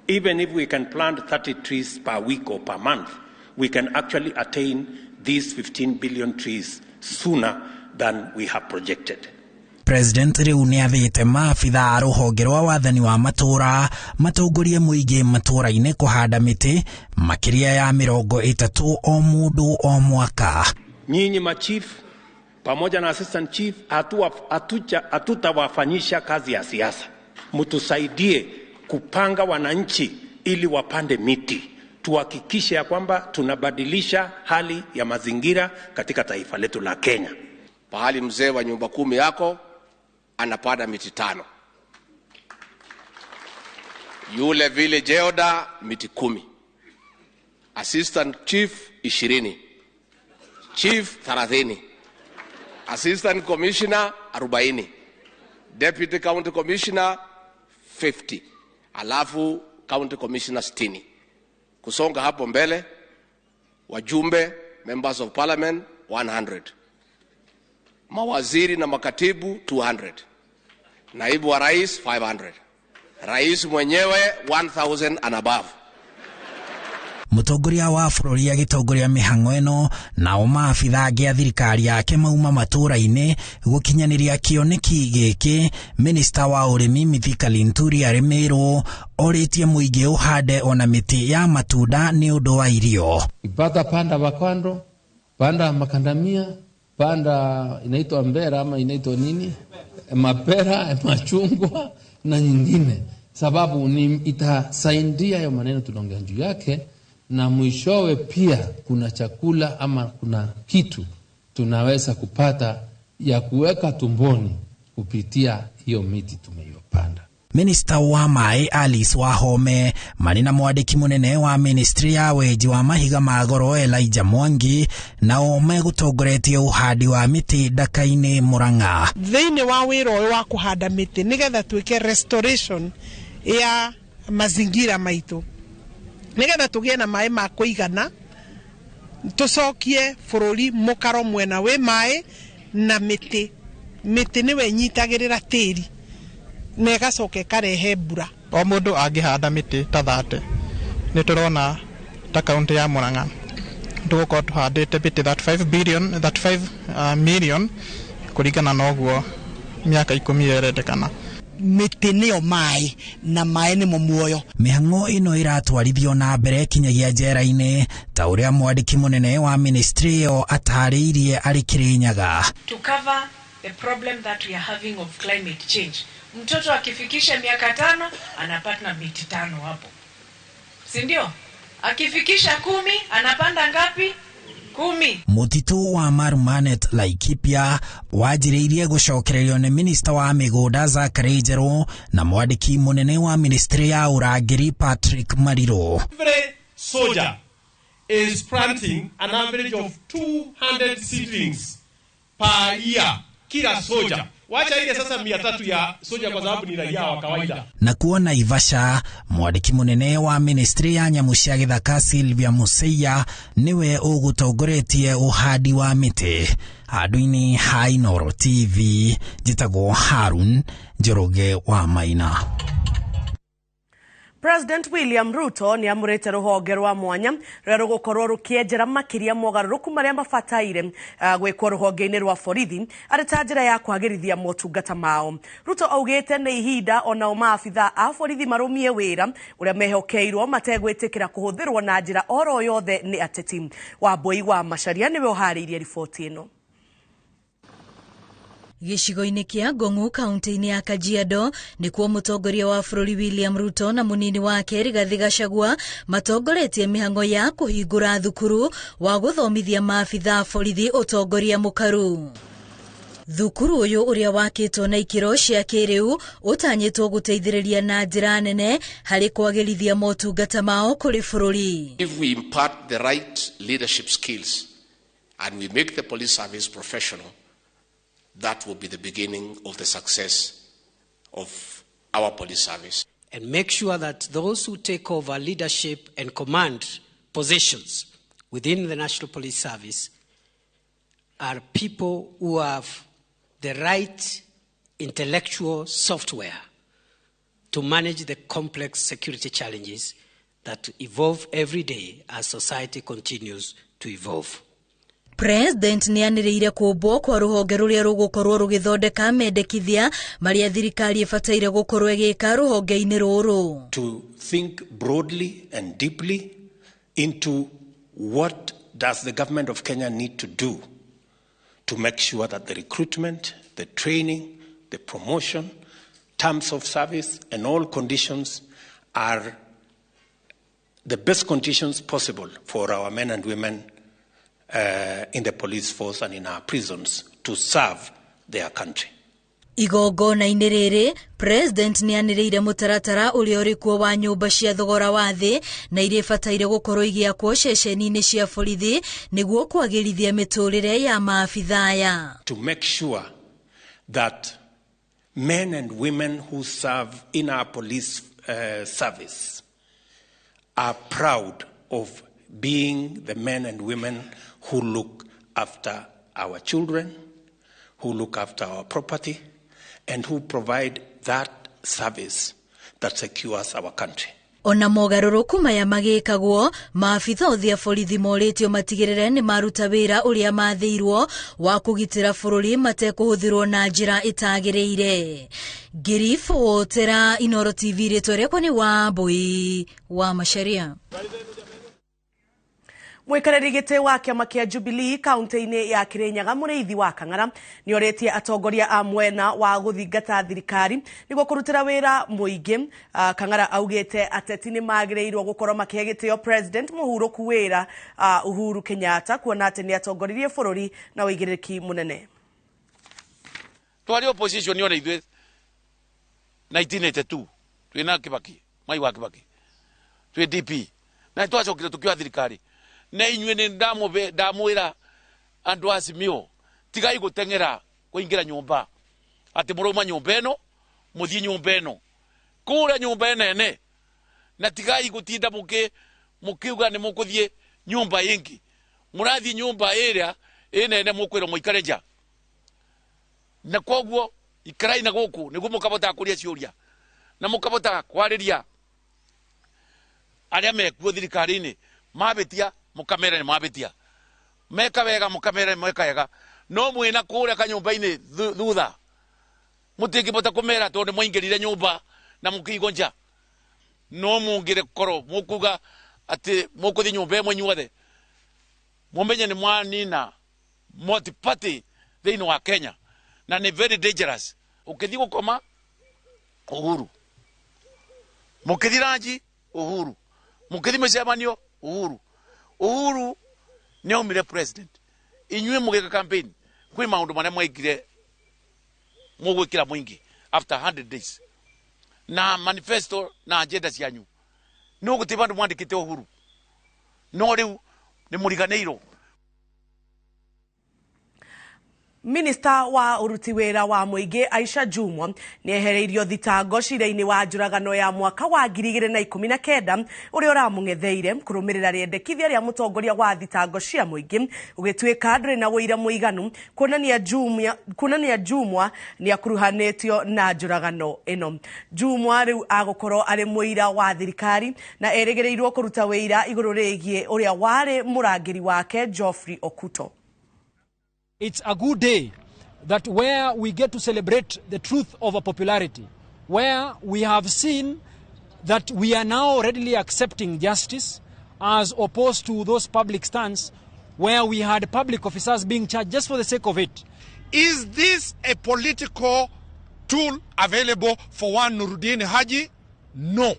Even if we can plant 30 trees per week or per month, we can actually attain these 15 billion trees sooner than we have projected. President rĩu nĩathĩte maabithaa a rũhonge rwa wathani wa matũũra matongorie mũingĩ matũũra-inĩ kũhanda mĩtĩ makĩria ya 30 o mũndũ o mwaka. Nyinyi machief pamoja na assistant chief hatutawafanyisha kazi ya siasa. Mtusaidie kupanga wananchi ili wapande miti. Tuhakikishe ya kwamba tunabadilisha hali ya mazingira katika taifa letu la Kenya. Pahali mzee wa nyumba 10 yako anapanda miti 5. Yule vile jeoda miti 10. Assistant chief 20. Chief 30. Assistant commissioner 40. Deputy county commissioner 50. Alafu county commissioner 60. Kusonga hapo mbele wajumbe members of parliament 100. Mawaziri na makatibu 200. Naibu wa rais 500. Rais mwenyewe 1000 and above. Mũtongoria wa bũrũri agĩtongoria mĩhang'o ĩno nao maabithaa angĩ a thirikari yake mauma matũũra-inĩ gũkinyanĩria kĩoneki gĩkĩ. Minista wa ũrĩmi Mithika Linturi arĩ Meru orĩtie mũingĩ ũhande ona mĩtĩ ya matunda nĩ ũndũ wa irio. Ipata panda avocado, panda makandamia, panda inaitwa mbera ama inaitwa nini, mapera, machungwa na nyingine, sababu ni itasaidia hayo maneno tunaongea juu yake, na mwishowe pia kuna chakula ama kuna kitu tunaweza kupata ya kuweka tumboni kupitia hiyo miti tumeyopanda. Minista wa maĩ Alice Wahome marĩ na mwandĩki mũnene wa ministry ya wenji wa mahiga ma goro Elijah Mwangi nao megũtongoretie ũhandi wa mĩtĩ Ndaka-inĩ Murang'a. Thĩinĩ wa wĩra ũyũ wa kũhanda mĩtĩ nĩgetha twĩke restoration ya mazingira maitũ, nĩgetha tũgĩe na maĩ ma kũigana, tũcokie bũrũri mũkaro mwena wĩ maĩ na mĩtĩ. Mĩtĩ nĩwe ĩnyitagĩrĩra tĩri na ĩgacoka ĩkarehe mbura. O mũndũ angĩhanda mĩtĩ ta 30, nĩ tũrona ta kaunti ya Murang'a tũgũkorwo tũhandĩte mĩtĩ 35 million kũringana na ũguo mĩaka 10 ĩrendekana. Mĩtĩ nĩyo maĩ na maĩ nĩmo muoyo. Mĩhang'o ĩno ĩratwarithio na mbere kinyagia njera-inĩ ta ũrĩa mwandĩki mũnene wa ministry ĩyo atarĩirie arĩ Kĩrĩnyaga. To cover the problem that we are having of climate change. Mtoto akifikisha miaka 5 anapata miti 5 hapo, si ndio? Akifikisha 10 anapanda ngapi? 10. Mũtitũ wa Marumanet Laikipia wanjĩrĩirie gũcokererio nĩ minista wa mĩgũnda Zachary Njerũ na mwandĩki mũnene wa ministry ya ũrangĩri Patrick Mariru. Every soldier is planting an average of 200 seedlings per year. Kila soja. Wacha ile sasa 300 ya soja kwa sababu ni raia wa kawaida. Na kuo Naivasha, mwandĩki mũnene wa ministry ya nyamũ cia gĩthaka Sylvia Museia nĩwe ũgũtongoretie ũhandi wa mĩtĩ. Handũ-inĩ ha Inooro TV, njĩtagwo Harun Njoroge wa Maina. President William Ruto nĩ amũrĩte rũhonge rwa mwanya rũrĩa rũgũkorwo rũkĩenjera makĩria mogarũrũku marĩa mabataire gwĩkwo rũhonge-inĩ rwa borithi arĩ ta njĩra ya kwagĩrithia motungata mao. Ruto augĩte nĩ ihinda onao maabitha a borithi marũmie wĩra ũrĩa mehokeirwo mategwĩtĩkĩra kũhũthĩrwo na njĩra oro yothe nĩ ateti. Wambui wa Macharia nĩwe ũharĩirie riboti ĩno. Gĩcigo-inĩ kĩa Ngong'u kaunti-inĩ ya Kajiado nĩkuo mũtongoria wa bũrũri William Ruto na mũnini wake Rigathi Gachagua matongoretie mĩhang'o ya kũhingũra thukuru wa gũthomithia maabitha a borithi ũtongoria mũkaru. Thukuru ũyũ ũrĩa wakĩtwo na ikĩro cia kĩrĩu ũtanyĩtwo gũteithĩrĩria na njĩra nene harĩ kwagĩrithia motungata mao kũrĩ bũrũri. If we impart the right leadership skills and we make the police service professional, that will be the beginning of the success of our police service. And make sure that those who take over leadership and command positions within the National Police Service are people who have the right intellectual software to manage the complex security challenges that evolve every day as society continues to evolve. President nĩ anĩrĩire kũmbwo kwa rũhonge rũrĩa rũgũkorwo rũgĩthondeka mendekithia marĩa thirikari ĩbataire gũkorwo ĩgĩka rũhonge-inĩ rũrũ. To think broadly and deeply into what does the government of Kenya need to do to make sure that the recruitment, the training, the promotion, terms of service and all conditions are the best conditions possible for our men and women in the police force and in our prisons to serve their country. Igongona-inĩ rĩrĩ, President nĩ anĩrĩire mũtaratara ũrĩa ũrĩ kuo wa nyũmba cia thogora wa thĩ na iria ibataire gũkorwo igĩakwo ceceni-inĩ cia borithi nĩguo kwagĩrithia mĩtũrĩre ya maabitha aya. To make sure that men and women who serve in our police service are proud of being the men and women who look after our children, who look after our property, and who provide that service that secures our country. Ona mogarũrũku maya magĩkagwo, maabitha othe a borithi morĩtio matigĩrĩre nĩ maruta wĩra ũrĩa mathĩirwo wa kũgitĩra bũrũri matekũhũthĩrwo na njĩra ĩtagĩrĩire. Ngĩribotera Inooro TV, rĩtwa rĩakwa nĩ Wambui wa Macharia. Mwikarĩri gĩtĩ wa kĩama kĩa Jubilee kaunti-inĩ ya Kirinyaga Mũrĩithi wa Kang'ara nĩorĩtie atongoria a mwena wa gũthingata thirikari nĩguo kũrutĩra wĩra mũingĩ. Kang'ara augĩte ateti nĩ magĩrĩirwo gũkorwo makĩhe gĩtĩo President mũhurũku wĩra Uhuru Kenyatta kuona atĩ nĩ atongoririe bũrũri na ũigĩrĩrĩki mũnene. Twarĩ opposition yona ithuĩ 1982 twĩna Kibaki, Mwai wa Kibaki, twĩ DP na twacokire tũkĩoya thirikari. Na inyuĩ nĩ ndamwĩra andũ a Azimio tigai gũteng'era kũingĩra nyũmba atĩ mũrauma nyũmba ĩno mũthiĩ nyũmba ĩno kũrĩa nyũmba nene, na tigai gũtinda mũkiuga nĩ mũkũthiĩ nyũmba ĩngĩ, mũrathiĩ nyũmba ĩrĩa ĩnene mũkwĩrwo mũikare nja, na koguo ikarai na gũkũ nĩguo mũkabota kũria ciũria na mũkabota kwarĩria arĩa mekuo thirikari-inĩ mabĩtia mukamera ni mabitia meka wega mukamera meka wega no mwina kuria kanyumba-ini thutha mutingibota kumera tondu mwaingirire nyumba na mukiigwo nja no mungire korwo mukuga ati mukuthi nyumba imwe inyuothe mumenye ni mwanina multi-party thiini wa Kenya na ni very dangerous. Ukithi gukoma Uhuru, mukithi ranji Uhuru, mukithi micemanio Uhuru. Uhuru Nĩ aumire president. Inyuĩ mũgĩka campaign kwĩ maũndũ marĩa mwekire mũgwĩkĩra mũingĩ after 100 days na manifesto na agenda cianyu no gũtirĩ vandũ mwandĩkĩte Uhuru, no rĩu nĩ mũriganĩirwo. Minista wa uruti wira wa muingi Aisha Jumwa niehereirio thitango cira-ini wa njuragano ya mwaka wa 2019 uria uramung'etheire kurumirira riendekithia ria mutongoria wa thitango cia muingi ugituika nduri na wira muiganu kuonania Jumwa ni akuruhanitio na njuragano ino. Jumwa riu agukorwo ari muira wa thirikari na erigirirwo kuruta wira iguru rigie uria wari murangiri wake Geoffrey Okuto. It's a good day that where we get to celebrate the truth of our popularity, where we have seen that we are now readily accepting justice as opposed to those public stands where we had public officers being charged just for the sake of it. Is this a political tool available for one Nuruddin Haji? No.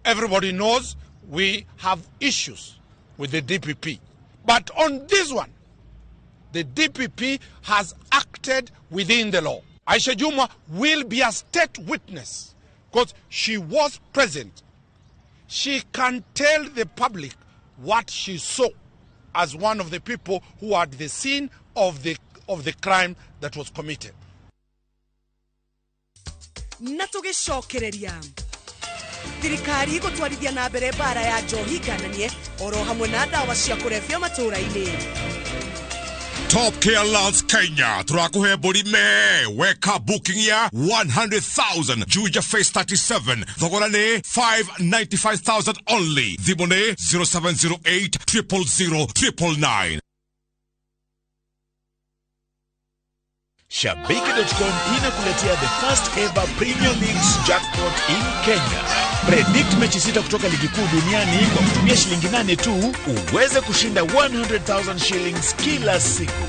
Everybody knows we have issues with the DPP. But on this one, the DPP has acted within the law. Aisha Jumwa will be a state witness because she was present. She can tell the public what she saw as one of the people who had the scene of the crime that was committed. Na tugicokereria thirikari igũtwarithia na mbere mbara ya njohi ngananie oro hamwe na ndawa cia kũrebia matũũra-inĩ. Top Care Lands Kenya turakuhe mbũri me weka booking ya 100,000 Juja Phase 37 thogora nĩ 595,000 only. Thimũ nĩ 0708 000 999. Shabiki.com inakuletea the first ever Premier League's jackpot in Kenya. Predict mechi 6 kutoka ligi kuu duniani kwa kutumia shilingi 8 tu uweze kushinda 100,000 shillings kila siku.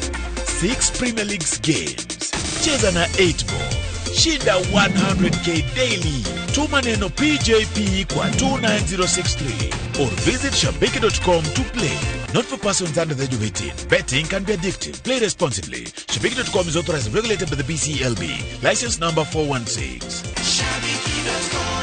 6 Premier Leagues games. Cheza na 8 ball. Shinda 100k daily. Tuma neno PJP kwa 29063 or visit shabiki.com to play. Not for persons under the age of 18. Betting can be addictive. Play responsibly. Shabiki.com is authorized and regulated by the BCLB. License number 416. Shabiki.com.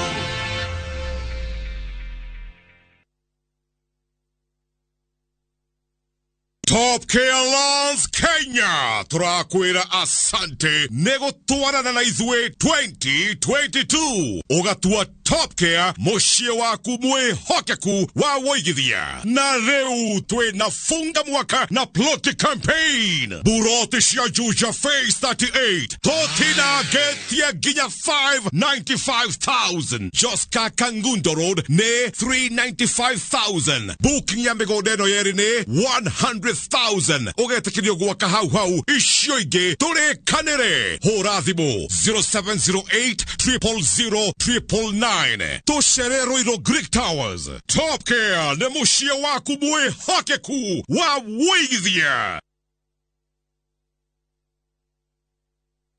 Top Care Lands Kenya turakwira asante negotwarana na ithuĩ 2022 ũgatua Top Care mũciĩ waku mwĩhokeku wa wũigithia. Na rĩu twĩna funga mwaka na ploti campaign buroti cia Juja Phase 38 tũtinagetie nginya 595,000 Joska Kangundo Road nĩ 395,000 booking ya mĩgũnda ĩno yerĩ nĩ 100,000 ũgetĩkĩrio gwaka hau hau icio ingĩ tũrĩkanĩre. Hũra thimũ 0708 000 999 tũcere Ruiru Greek Towers. Top Care nĩ mũciĩ waku mwĩhokeku wa wũigithia.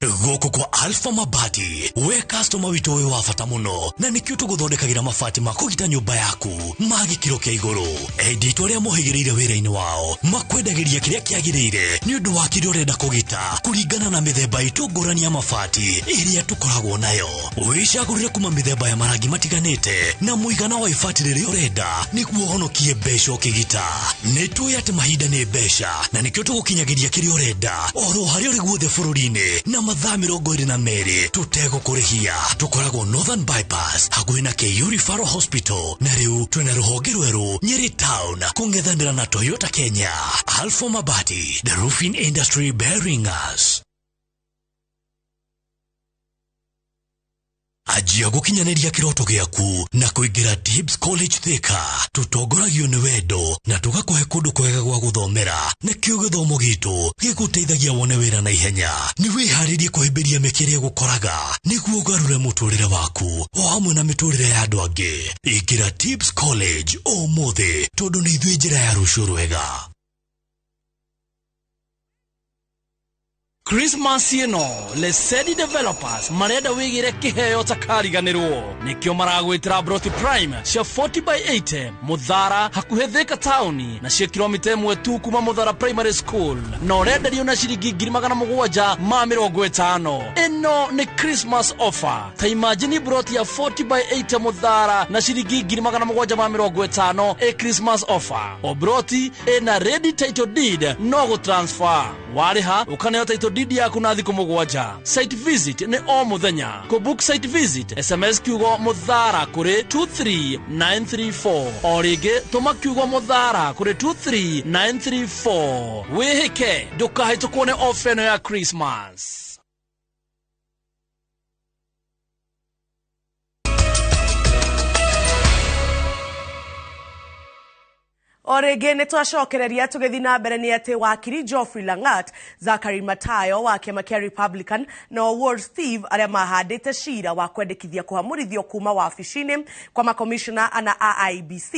Gũkũ kwa Alpha Mabati we customer witũ wĩ wa bata mũno na nĩkĩo tũgũthondekagĩra mabati ma kũgita nyũmba yaku ma gĩkĩro kĩa igũrũ. Endia itũ arĩa mohĩgĩrĩire wĩra-inĩ wao makwendagĩria kĩrĩa kĩagĩrĩire nĩ ũndũ wa kĩrĩa ũrenda kũgita kũringana na mĩthemba itũ ngũrani ya mabati ĩrĩa tũkoragwo nayo. Wĩcagũrĩre kuma mĩthemba ya marangi matiganĩte na mũigana wa ibati rĩrĩa ũrenda nĩguo ũhonokie mbeca ũkĩgita. Nĩ tũĩ atĩ mahinda nĩ mbeca na nĩkĩo tũgũkinyagĩria kĩrĩa ũrenda oro harĩa ũrĩ guothe bũrũri-inĩ na mathaa 22 tũtegũkũrĩhia. Tũkoragwo Northern Bypass hakuhĩ na KU Referral Hospital na rĩu twĩna rũhonge rwerũ Nyeri Town kũng'ethanĩra na Toyota Kenya. Alpha Mabati, the roofing industry bearing us. Anjia gũkinyanĩria kĩroto gĩaku na kũingĩra Tibbs College Thika. Tũtongoragio nĩ wendo na tũgakũhe kũndũ kwega gwa gũthomera na kĩo gĩthomo gitũ gĩgũteithagia wone wĩra na ihenya. Nĩ wĩharĩrie kũhĩmbĩria mĩeke ĩrĩa ĩgũkoraga nĩguo ũgarũre mũtũrĩre waku o hamwe na mĩtũrĩre ya andũ angĩ. Ingĩra Tibbs College ũmũthĩ tondũ nĩ ithuĩ njĩra ya rũciũ rwega. Christmas ĩno Lesedi Developers marenda wĩgĩre kĩheo takariganĩrwo nĩkĩo maragwĩtĩra Broti Prime cia 40 by 80 Muthara hakuhĩ Thika taũni na cia kilomita 1 tu kuma Muthara Primary School na ũrenderio na ciringi 750 ĩno nĩ Christmas offer. Ta imagine broti ya 40 by 80 Muthara na ciringi 750 ĩ Christmas offer. O broti ĩna ready title deed no gũ transfer warĩha ũkaneo title deed yaku na thikũ 7. Site visit nĩ o mũthenya. Kũ book site visit SMS kiugo Muthara kũrĩ 23934 o rĩngĩ tũma kiugo Muthara kũrĩ 23934. Wĩhĩke ndũkahĩtũkwo nĩ ofa ĩno ya Christmas. O rĩngĩ nĩ twacokereria tũgĩthiĩ na mbere nĩ atĩ wakiri Geoffrey Langat, Zachary Matayo wa kĩama kĩa Republican na Owuor Steve arĩa mahandĩte cira wa kwendekithia kũhamũrithio kuma wabici-inĩ kwa makomishona ana a IEBC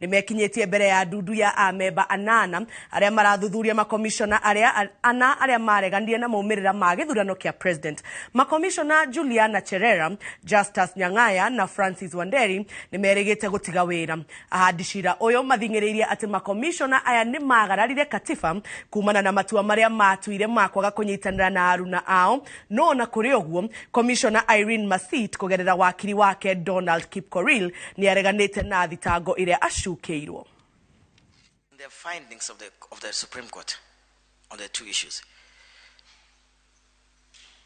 nĩ mekinyĩtie mbere ya ndundu ya amemba 8 arĩa marathuthuria makomishona arĩa ana arĩa mareganire na maumĩrĩra ma gĩthurano kĩa president. Makomishona Juliana Cherera, Justus Nyang'aya na Francis Wanderi nĩ merĩgĩte gũtiga wĩra. Ahandi cira ũyũ mathing'ĩrĩirie atĩ makomishona aya nĩ magararire katiba kumana na matua marĩa matuire ma kwaga kũnyitanĩra na aruna ao. No na kũrĩ ũguo komishona Irene Masit kũgerera wakiri wake Donald Kipkorir nĩ areganĩte na thitango ĩrĩa acukĩirwo. The findings of the Supreme Court on the two issues,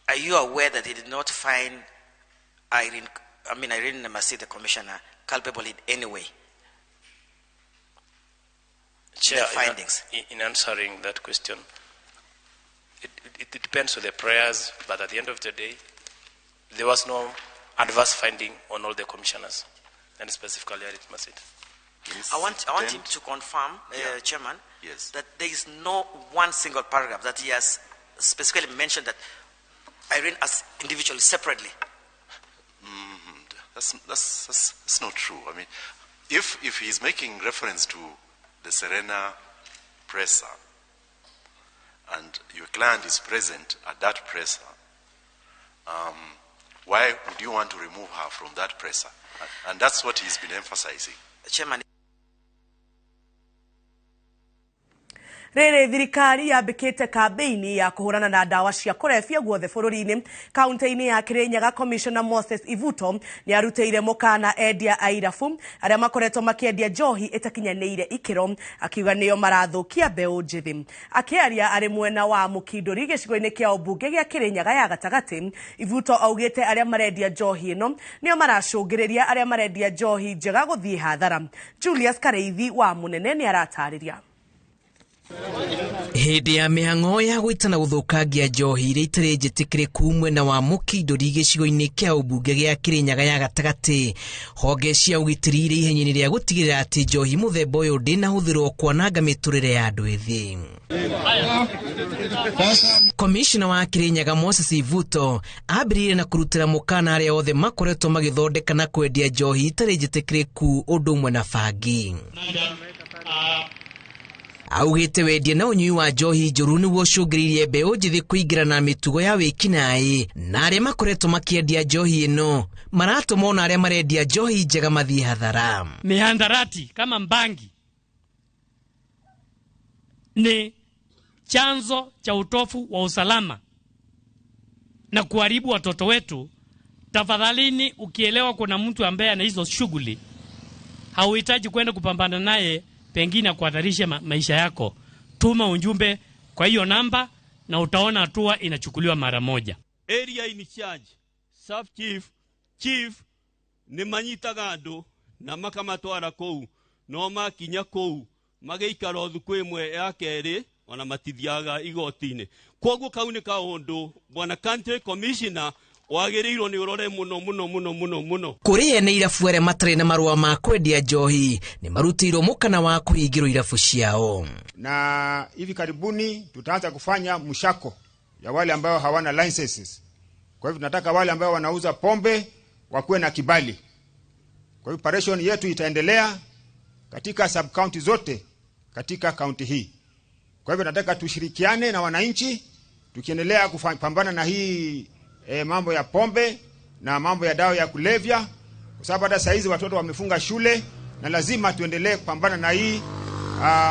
are you aware that they did not find Irene Masit, the commissioner, culpable in any way? Chair, the findings. In answering that question, it depends on the prayers, but at the end of the day, there was no adverse finding on all the commissioners, and specifically Irene Masit. Yes. I want him to confirm, Chairman, yes, that there is no one single paragraph that he has specifically mentioned that Irene as individually separately. That's not true. I mean, if he's making reference to the Serena presser, and your client is present at that presser, why would you want to remove her from that presser? And that's what he's been emphasizing. Chairman. Rĩrĩ thirikari yambĩkĩte kambĩini ya kũhũrana na ndawa cia kũrebia guothe bũrũri-inĩ. Kaunti-inĩ ya Kirinyaga, Commissioner Moses Ivuto nĩ arutĩire mũkana endia a irabu arĩa makoretwo makĩendia njohi ĩtakinyanĩire ikĩro, akiuga nĩo marathũkia mbeũ njĩthĩ. Akĩaria arĩ mwena wa Mũkindũri gĩcigo-inĩ kĩa ũmbunge gĩa Kirinyaga ya gatagatĩ, Ivuto augĩte arĩa marendia njohi ĩno nĩo maracũngĩrĩria arĩa marendia njohi njega gũthiĩ hathara. Julius Kareithi wa Mũnene nĩ aratarĩria. Hĩndĩ ya mĩhang'o ya gwĩtana gũthũkangia njohi iria itarĩ njĩtĩkĩrĩku mwena wa Mũkindũri gĩcigo-inĩ kĩa ũmbunge gĩa Kirinyaga ya gatagatĩ, honge cia ũgitĩri irĩ ihenya-inĩ rĩa gũtigĩrĩra atĩ njohi mũthemba ũyũ ndĩnahũthĩrwo kwananga mĩtũrĩre ya andũ ethĩ. Komishona wa Kirinyaga Moses Ivuto ambĩrĩirie na kũrutĩra mũkana arĩa othe makoretwo magĩthondeka na kwendia njohi itarĩ njĩtĩkĩrĩku ũndũ ũmwe na bangi. Augĩte wendia na ũnyui wa njohi njũru nĩguo ũcũngĩrĩirie mbeũ njĩthĩ kũingĩra na mĩtugo ya wĩkinaĩ, na arĩa makoretwo makĩendia njohi ĩno maratũma ona arĩa marendia njohi njega mathiĩ hathara. Mihadarati kama mbangi ni chanzo cha utofu wa usalama na kuharibu watoto wetu. Tafadhalini, ukielewa kuna mtu ambaye ana hizo shughuli, hauhitaji kwenda kupambana naye pengine kuhatarisha maisha yako. Tuma ujumbe kwa hiyo namba na utaona hatua inachukuliwa mara moja. Area in charge, sub chief, chief ni manyitaga andu na makamatwara kuu no makinya kuu magaikara thuku imwe ya keri ona matithiaga igoti-inĩ. Koguo kau nĩ kaũndũ bwana county commissioner wagĩrĩirwo nĩ ũrore mũno mũno mũno mũno mũno. Kũrĩ ene irabu arĩa matarĩ na marũa ma kwendia njohi nĩ marutĩirwo mũkana wa kũhingĩrwo irabu ciao. Na hivi karibuni tutaanza kufanya mshako ya wale ambao hawana licenses. Kwa hivyo tunataka wale ambao wanauza pombe wakuwe na kibali. Kwa hivyo operation yetu itaendelea katika sub county zote katika county hii. Kwa hivyo nataka tushirikiane na wananchi, Tukiendelea kupambana na hii mambo ya pombe na mambo ya dawa ya kulevya, kwa sababu hata saizi watoto wamefunga shule, na lazima tuendelee kupambana na hii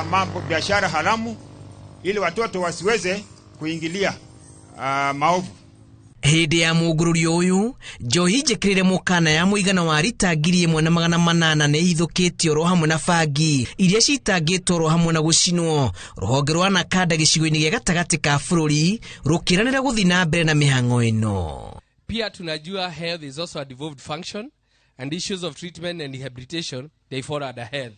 mambo biashara haramu ili watoto wasiweze kuingilia maovu. Hĩndĩ ya mũngũrũrio ũyũ njohi njĩkĩrĩre mũkana ya mũigana wa rita 1800 nĩ ithũkĩtio oro hamwe na bangi iria citangĩtwo oro hamwe na gũcinwo. Rũhonge rwa Nakanda gĩcigo-inĩ gĩa gatagatĩ ka bũrũri rũkĩranĩra gũthiĩ na mbere na mĩhang'o ĩno. Pia tunajua health is also a devolved function and issues of treatment and rehabilitation they fall under health.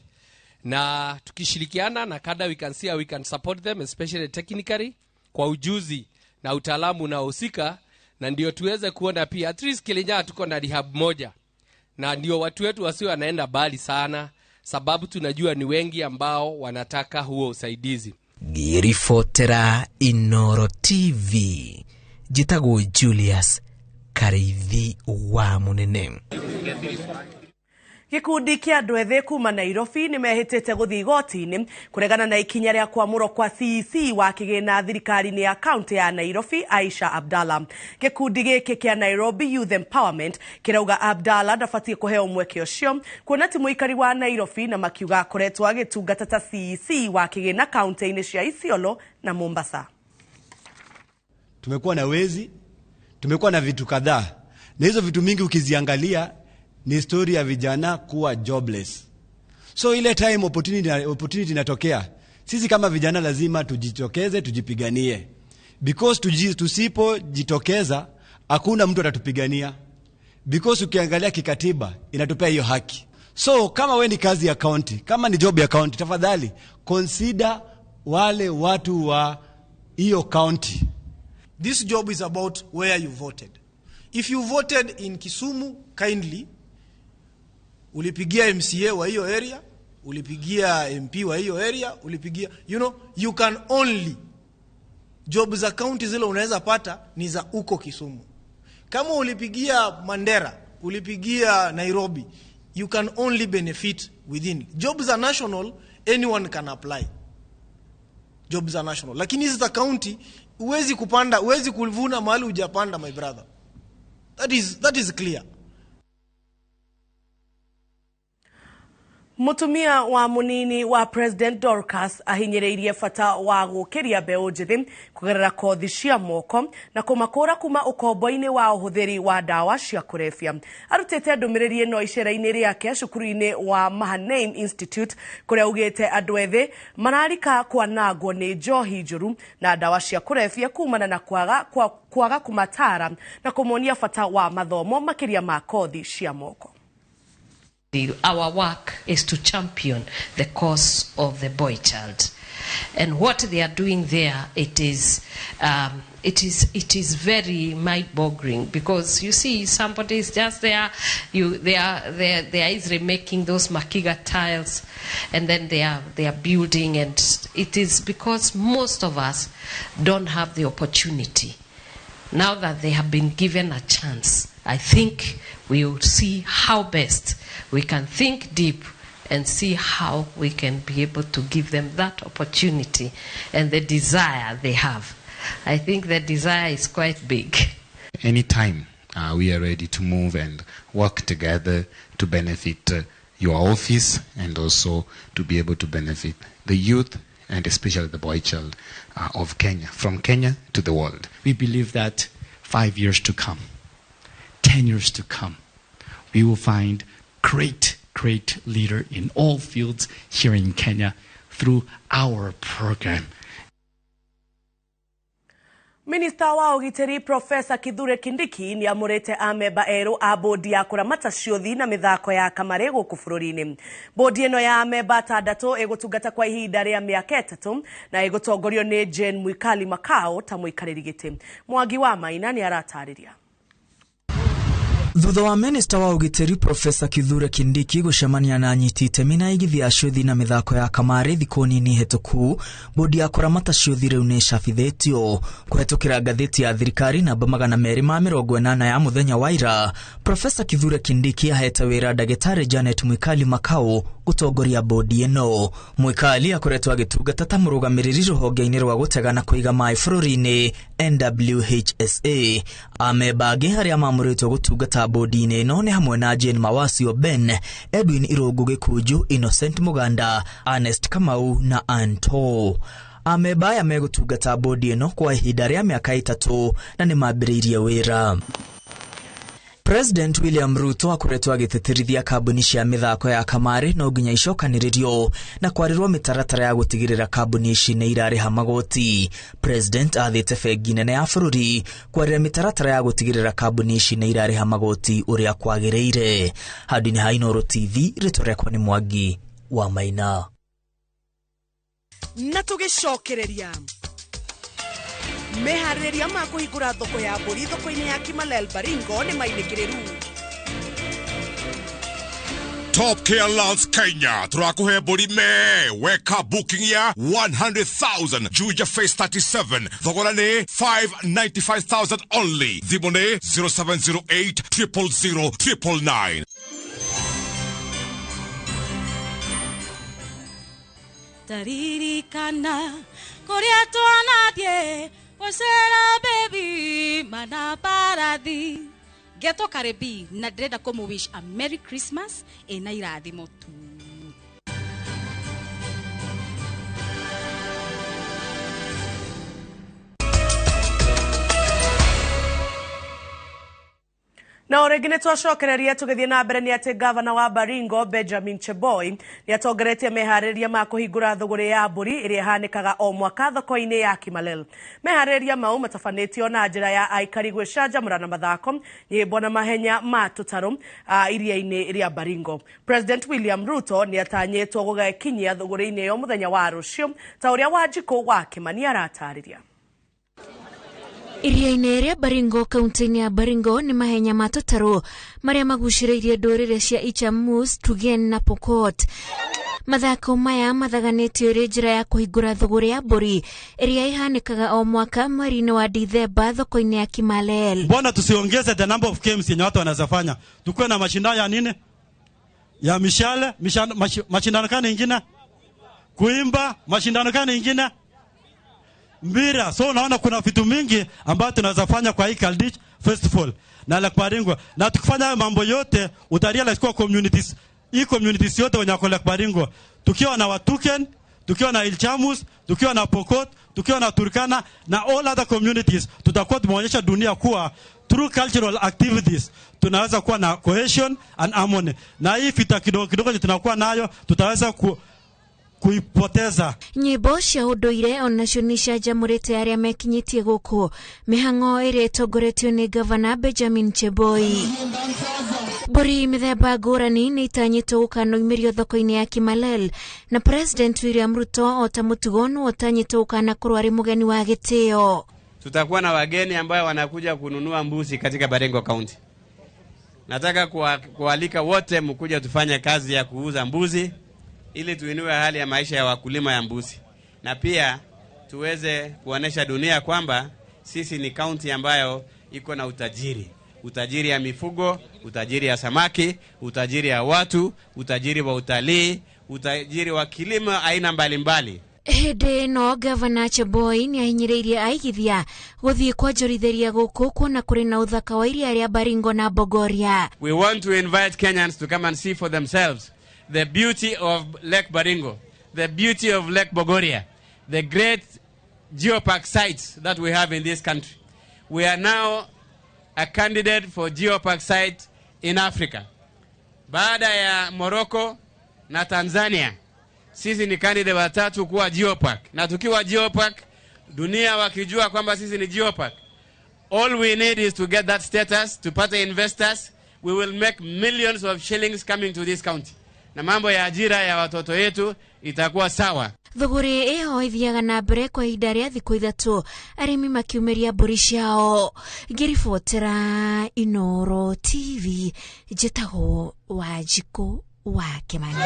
Na tukishirikiana na kada we can see how we can support them especially technically kwa ujuzi na utaalamu unaohusika, na ndio tuweze kuona pia at least Kirinyaga tuko na rehab moja, na ndio watu wetu wasio wanaenda mbali sana, sababu tunajua ni wengi ambao wanataka huo usaidizi. Ngĩribotera Inoro TV njĩtagwo Julius Karithi wa Munene. Gikundi kĩa andũ ethĩ kuma Nairobi nĩ mehĩtĩte gũthiĩ igoti-inĩ kũregana na ikinya rĩa kwamũrwo kwa CEC wa kĩgĩna thirikari-inĩ ya kaunti ya Nairobi Aisha Abdallah. Gĩkundi gĩkĩ kĩa Nairobi Youth Empowerment kĩrauga Abdallah ndabatiĩ kũheo mweke ũcio kuona ti mũikari wa Nairobi, na makiuga akoretwo agĩtungata ta CEC wa kĩgĩna kaunti-inĩ cia Isiolo na Mombasa. Tumekuwa na wezi, tumekuwa na vitu kadhaa, na hizo vitu mingi ukiziangalia ni story ya vijana kuwa jobless. So ile time opportunity inatokea, sisi kama vijana lazima tujitokeze, tujipiganie. Because tusipojitokeza hakuna mtu atatupigania. Because ukiangalia kikatiba inatupea hiyo haki. So kama we ni kazi ya county, kama ni job ya county, tafadhali consider wale watu wa hiyo county. This job is about where you voted. If you voted in Kisumu, kindly ulipigia MCA wa hiyo area, ulipigia MP wa hiyo area, ulipigia, you know, you can only job za county zile unaweza pata ni za uko Kisumu. Kama ulipigia Mandera, ulipigia Nairobi, you can only benefit within. Job za national, anyone can apply. Job za national. Lakini hizi za county huwezi kupanda, huwezi kuvuna mahali hujapanda, my brother. That is clear. Mutumia wa munini wa President Dorcas ahinyĩrĩirie bata wa gũkĩria mbeũ njĩthĩ kũgerera kothi cia moko na kũmakũra kuma ũkombo-inĩ wa ũhũthĩri wa ndawa cia kũrebia. Arutĩte ndũmĩrĩri ĩno icera-inĩ rĩake cukuru-inĩ wa Mahanaim Institute kũrĩa augĩte andũ ethĩ mararika kwanangwo nĩ njohi njũru na ndawa cia kũrebia kumana na kwaga kũmatara na kũmonia bata wa mathomo makĩria ma kothi cia moko. Our work is to champion the cause of the boy child, and what they are doing there, it is very mind-boggling, because you see somebody is just there, they are easily making those makiga tiles, and then they are building, and it is because most of us don't have the opportunity. Now that they have been given a chance, I think we will see how best we can think deep and see how we can be able to give them that opportunity and the desire they have. I think the desire is quite big. Anytime we are ready to move and work together to benefit your office and also to be able to benefit the youth and especially the boy child of Kenya, from Kenya to the world. We believe that 5 years to come, 10 years to come, we will find great, great leader in all fields here in Kenya through our program. Minista wa ũgitĩri Profesa Kithure Kindiki nĩ amũrĩte amemba erũ a bodi ya kũramata ciũthi na mĩthako ya kamarĩ gũkũ bũrũri-inĩ. Bodi ĩno ya amemba atandatũ ĩgũtungata kwa ihinda rĩa mĩaka 3 na ĩgũtongorio nĩ Jane Mwikali Makau ta mũikarĩri gĩtĩ. Mwangi wa Maina nĩ aratarĩria. Thutha wa minista wa ũgitĩri Profesa Kithure Kindiki gũcemania na anyiti itemi na aigithia a ciũthi na mĩthako ya kamarĩ thikũ nini hĩtũku, bodi ya kũramata ciũthi rĩu nĩ ĩcabithĩtio kũhetũkĩra ngathĩti ya thirikari namba 280 ya mũthenya wa ira. Profesa Kithure Kindiki ahete wĩra ndagĩtarĩ Janet Mwikali Makau Gũtongoria bodi ĩno. Mwikali akoretwo agĩtungata ta mũrũgamĩrĩri rũhonge-inĩ rwa gũtega na kũiga maĩ bũrũri-inĩ NWHSA. Amemba angĩ arĩa mamũrĩtwo gũtungata bodi-inĩ ĩno nĩ hamwe na Jane Mawasio Ben, Edwin Irũngũ Gĩkunju, Innocent Muganda, Ernest Kamau na Anto. Amemba aya megũtungata bodi ĩno kwa ihinda rĩa mĩaka 3 na nĩ mambĩrĩirie wĩra. President William Ruto akoretwo agĩtĩtĩrithia kambuni cia mĩthako ya kamarĩ no nginya icokanĩrĩrio na kwarĩrwo mĩtaratara ya gũtigĩrĩra kambuni ici nĩ irarĩha magoti. President athĩte bengi nene ya bũrũri kwarĩra mĩtaratara ya gũtigĩrĩra kambuni ici nĩ irarĩha magoti ũrĩa kwagĩrĩire. Handũ-inĩ ha Inooro TV, rĩtwa rĩakwa nĩ Mwangi wa Maina. Na tũgĩcokereria meharĩrĩria ma kũhingũra thoko ya mbũri thoko-inĩ ya Kimalel Baringo nĩ mainĩkĩrĩru. Top Care Lands Kenya tũrakũhe mbũri me weka booking ya 100,000 Juja Phase 37 thogora nĩ 595,000 only. Thimũ nĩ 0708 000 999. Taririkana kuria twanathie gũcera baby mana parathi Geto Karibi na ndĩrenda kũmũ wish a Merry Christmas ĩna irathimo tu. Na orĩngĩ nĩ twacokereria tũgĩthiĩ na mbere nĩ atĩ gavana wa Baringo Benjamin Cheboi nĩ atongoretie meharĩrĩria ma kũhingũra thũgũrĩ ya mbũri ĩrĩa ĩhanĩkaga o mwaka thoko-inĩ ya Kimalel. Meharĩrĩria mau matabanĩtio na njĩra ya aikari gwĩcanjamũra na mathako, nyĩmbo na mahenya ma tũtarũ iria-inĩ rĩa Baringo. President William Ruto nĩ atanyĩtwo gũgekinyia thũgũrĩ-inĩ ĩyo mũthenya wa rũciũ ta ũrĩa Wanjikũ wa Kĩmani aratarĩria. Iria-inĩ rĩa Baringo kaunti-inĩ ya Baringo nĩ mahenya ma tũtarũ marĩa magucĩrĩirie ndũrĩrĩ cia Ichamus, Tugen na Pokot. Mathako maya mathaganĩtio ĩrĩ njĩra ya kũhingũra thũgũrĩ ya mbũri ĩrĩa ĩhanĩkaga o mwaka mweri-inĩ wa Dithemba thoko-inĩ ya Kimalel. Mbona tusiongeze the number of games yenye watu wanaweza fanya? Tukuwe na mashindano ya nini? Ya mishale, mashindano kani ingine? Kuimba, mashindano kani ingine? Mbira. So unaona kuna vitu mingi ambayo tunaweza fanya kwa hii Kaldich Festival na Lake Baringo. Na tukifanya mambo yote utarealize kwa communities, hii communities yote wenye wako Lake Baringo, tukiwa na Watuken, tukiwa na Ilchamus, tukiwa na Pokot, tukiwa na Turkana na all other communities, tutakuwa tumeonyesha dunia kuwa through cultural activities tunaweza kuwa na cohesion and harmony. Na hii vita kidogo kidogo tunakuwa nayo tutaweza kuipoteza. Nyĩmbo cia ũndũire onacio nĩ icanjamũrĩte arĩa mekinyĩtie gũkũ mĩhang'o ĩrĩa ĩtongoretio nĩ gavana Benjamin Cheboi. Mbũri mĩthemba ngũrani nĩ itanyĩtwo gũkanoimĩrio thoko-inĩ ya Kimalel na President William Ruto o ta mũtugo nĩwe ũtanyĩtwo gũkanakorwo arĩ mũgeni wa gĩtĩo. Tutakuwa na wageni ambao wanakuja kununua mbuzi katika Baringo County. Nataka kualika wote mkuja tufanye kazi ya kuuza mbuzi ili tuinue hali ya maisha ya wakulima ya mbuzi, na pia tuweze kuonesha dunia kwamba sisi ni county ambayo iko na utajiri. Utajiri ya mifugo, utajiri ya samaki, utajiri ya watu, utajiri wa utalii, utajiri wa kilimo aina mbalimbali. Hĩndĩ ĩno gavana Cheboi nĩ ahinyĩrĩirie aigithia gũthiĩ kwonjorithĩria gũkũ kuona kũrĩ na ũthaka wa iria rĩa Baringo na Bogoria. We want to invite Kenyans to come and see for themselves the beauty of Lake Baringo, the beauty of Lake Bogoria, the great geopark sites that we have in this country. We are now a candidate for geopark site in Africa. Baada ya Morocco na Tanzania, sisi ni candidate watatu kuwa geopark. Na tukiwa geopark, dunia wakijua kwamba sisi ni geopark. All we need is to get that status, tupate investors, we will make millions of shillings coming to this county. Na mambo ya ajira ya watoto yetu itakuwa sawa. Thũgũrĩ ĩyo ĩthiaga na mbere kwa ihinda rĩa thikũ 3 arĩmi makiumĩria mbũri ciao. Ngĩribotera Inooro TV njĩtagwo Wanjikũ wa Kĩmani.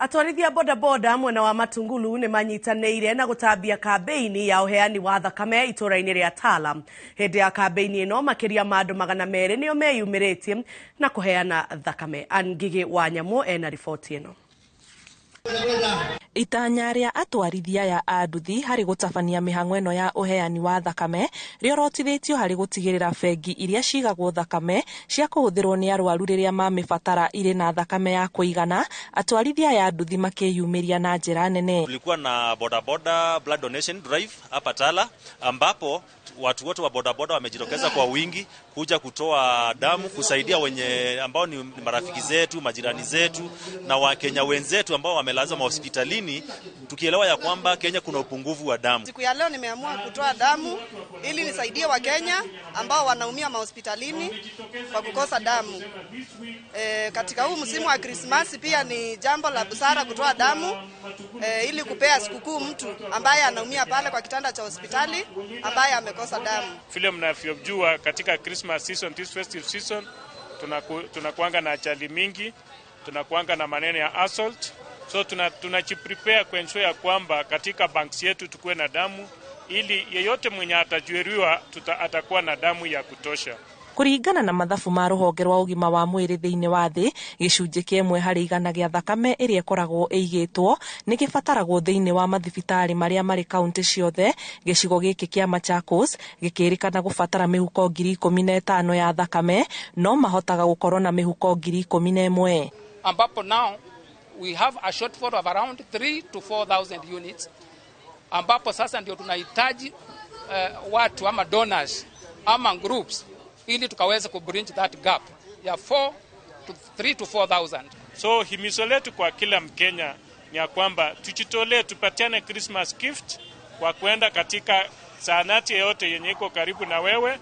Atwarithia bodaboda mwena wa Matungulu nĩ manyitanĩire na gũtambia kambĩini ya ũheani wa thakame itũũra-inĩ rĩa Tala. Hĩndĩ ya kambĩini ĩno makĩria ma andũ 200 nĩo meyumĩrĩtie na kũheana thakame. Ann Ngigĩ wa Nyamũ ena riboti ĩno. Itanya rĩa atwarithia aya a nduthi harĩ gũtabania mĩhang'o ĩno ya ũheani wa thakame rĩorotithĩtio harĩ gũtigĩrĩra bengi iria cigagwo thakame cia kũhũthĩrwo nĩ arwaru rĩrĩa mamĩbatara irĩ na thakame ya kũigana, atwarithia aya a nduthi makĩyumĩria na njĩra nene. Tulikuwa na bodaboda blood donation drive hapa Tala ambapo watu wote wa bodaboda wamejitokeza kwa wingi kuja kutoa damu kusaidia wenye ambao ni marafiki zetu, majirani zetu na Wakenya wenzetu ambao wamelazwa mahospitalini, tukielewa ya kwamba Kenya kuna upungufu wa damu. Siku ya leo nimeamua kutoa damu ili nisaidie Wakenya ambao wanaumia mahospitalini kwa kukosa damu. Katika huu msimu wa Krismasi pia ni jambo la busara kutoa damu ili kupea sikukuu mtu ambaye anaumia pale kwa kitanda cha hospitali ambaye amekosa damu. Vile mnavyojua katika Christmas season, this festive season, tunakuanga na ajali mingi, tunakuanga na maneno ya assault. So tunajiprepare kuensure ya kwamba katika banks yetu tukuwe na damu ili yeyote mwenye atajeruhiwa atakuwa na damu ya kutosha. Kũringana na mathabu ma rũhonge rwa ũgima wa mwĩrĩ thĩinĩ wa thĩ, gĩcunjĩ kĩa 1% gĩa thakame ĩrĩa ĩkoragwo ĩigĩtwo nĩ gĩbataragwo thĩinĩ wa mathibitarĩ marĩa marĩ kaunti ciothe. Gĩcigo gĩkĩ kĩa Machakos gĩkĩrĩkana gũbatara mĩhuko 15,000 ya thakame, no mahotaga gũkorwo na mĩhuko 11,000, ambapo now we have a shortfall of around 3 to 4,000 units, ambapo sasa ndio tunahitaji watu ama donors ama groups ili tukaweza ku bridge that gap ya 4 to 3 to 4,000. So himizo letu kwa kila Mkenya ni ya kwamba tujitolee, tupatiane Christmas gift kwa kwenda katika zahanati yote yenye iko karibu na wewe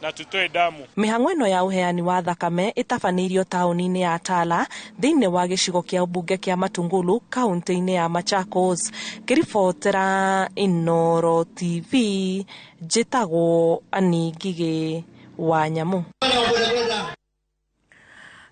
na tutoe damu. Mĩhang'o ĩno ya ũheani wa thakame ĩtabanĩirio taũni-inĩ ya Tala thĩinĩ wa gĩcigo kĩa ũmbunge kĩa Matungulu kaunti-inĩ ya Machakos. Ngĩribotera Inooro TV njĩtagwo Ann Ngigĩ wa Nyamũ.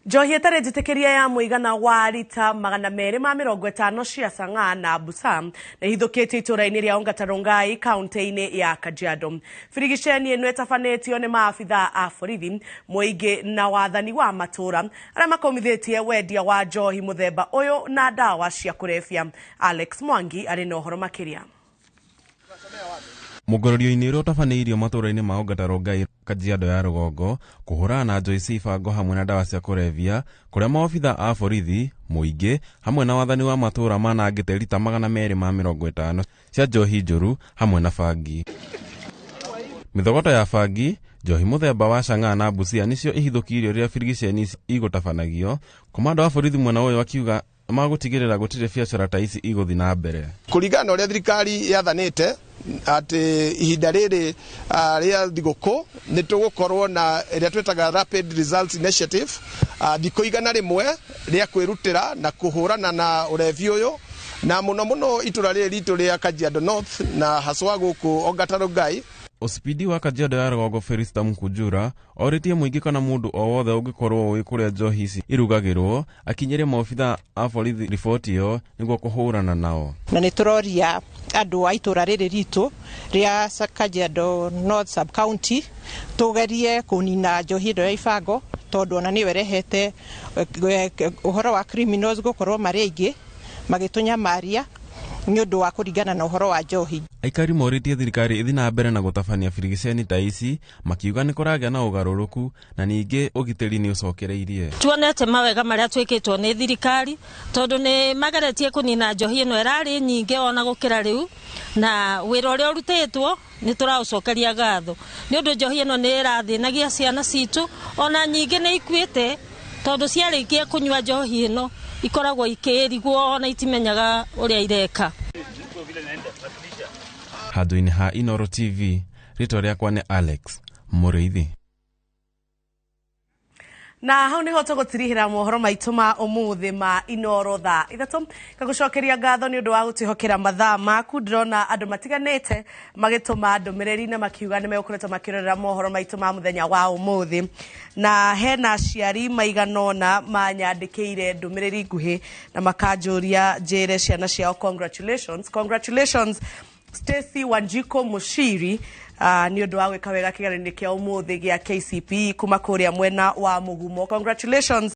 Njohi ĩtarĩ njĩtĩkĩrie ya mũigana wa rita 250 cia Sang'a na Busa nĩ ĩhithũkĩtio itũũra-inĩ rĩa Ongata Rongai kaunti-inĩ ya Kajiado. Birigiceni ĩno ĩtabanĩtio nĩ maabithaa a borithi, mũingĩ na wathani wa matũũra arĩa makomithĩtie wendia wa njohi mũthemba ũyũ na ndawa cia kũrebia. Alex Mwangi arĩ na ũhoro makĩria. Mũgororio-inĩ ũrĩa ũtabanĩirio matũũra-inĩ ma Ongata Rongai Kajiado ya rũgongo kũhũrana na njohi cia ibango hamwe na ndawa cia kũrebia, kũrĩa maobitha a borithi, mũingĩ hamwe na wathani wa matũũra manangĩte rita 250 cia njohi njũru hamwe na bangi. Mĩthogoto ya bangi, njohi mũthemba wa Chang'aa na Busia nĩcio ihithũkĩirio rĩrĩa birigiceni ici igũtabanagio. Komanda wa borithi mwena ũyũ akiuga magũtigĩrĩra gũtirĩ biacara ta ici igũthiĩ na mbere. Kũringana na ũrĩa thirikari yathanĩte atĩ ihinda rĩrĩ rĩa thigũkũ nĩ tũgũkorwo na ĩrĩa twĩtaga Rapid Results Initiative, thikũ 100 rĩa kwĩrutĩra na kũhũrana na ũrevi ũyũ, na mũno mũno itũra rĩrĩ ritũ rĩa Kajiado North na haswa gũkũ Ongata Rongai. OCPD wa Kajiado ya rũgongo Felista Mkujura orĩtie mũingĩ kana mũndũ o wothe ũngĩkorwo ũĩ kũrĩa njohi ici irugagĩrwo akinyĩre maobitha a borithi riboti ĩyo nĩguo kũhũrana nao. Na nĩ tũroria andũ a itũra rĩrĩ ritũ rĩa Kajiado North Sub County tũgerie kũnina njohi ĩno ya ibango, tondũ ona nĩyo ĩrehete ũhoro wa criminals gũkorwo marĩ aingĩ magĩtũnyamaria nĩ ũndũ wa kũringana na ũhoro wa njohi. Aikari morĩtie thirikari ĩthiĩ na mbere na gũtabania birigiceni ta ici, makiuga nĩ kũragĩa na ũgarũrũku na ningĩ ũgitĩri nĩ ũcokereirie. Tuonete mawega marĩa twĩkĩtwo nĩ thirikari, tondũ nĩ mageretie kũnina njohi ĩno ĩrarĩ nyingĩ ona gũkĩra rĩu, na wĩra ũrĩa ũrutĩtwo nĩ tũraũcokeria ngatho nĩ ũndũ njohi ĩno nĩ ĩrathĩnagia ciana citũ, ona nyingĩ nĩ ikuĩte tondũ ciarĩkia kũnyua njohi ĩno ikoragwo ikĩrigwo ona itimenyaga ũrĩa ireka. Handũ-inĩ ha Inooro TV, rĩtwa rĩakwa nĩ Alex Mũrĩithi. Na hau niho tũgũtirihĩra mohoro maitũ ma ũmũthĩ ma Inoro thaa 3. Ngagũcokeria ngatho nĩ ũndũ wa gũtwĩhokera mathaa maku. Ndĩrona andũ matiganĩte magĩtũma ndũmĩrĩri na makiuga nĩ megũkoretwo makĩrorera mohoro maitũ ma mũthenya wa ũmũthĩ, na hena aciari maigana ũna manyandĩkĩire ndũmĩrĩri nguhĩ na makanjũria njĩre ciana ciao congratulations. Congratulations Stacy Wanjiko Mushiri nĩ ũndũ wa gwĩka wega kĩgeranio kĩa ũmũthĩ gĩa KCPE kuma kũrĩa mwena wa Mũgumo. Congratulations.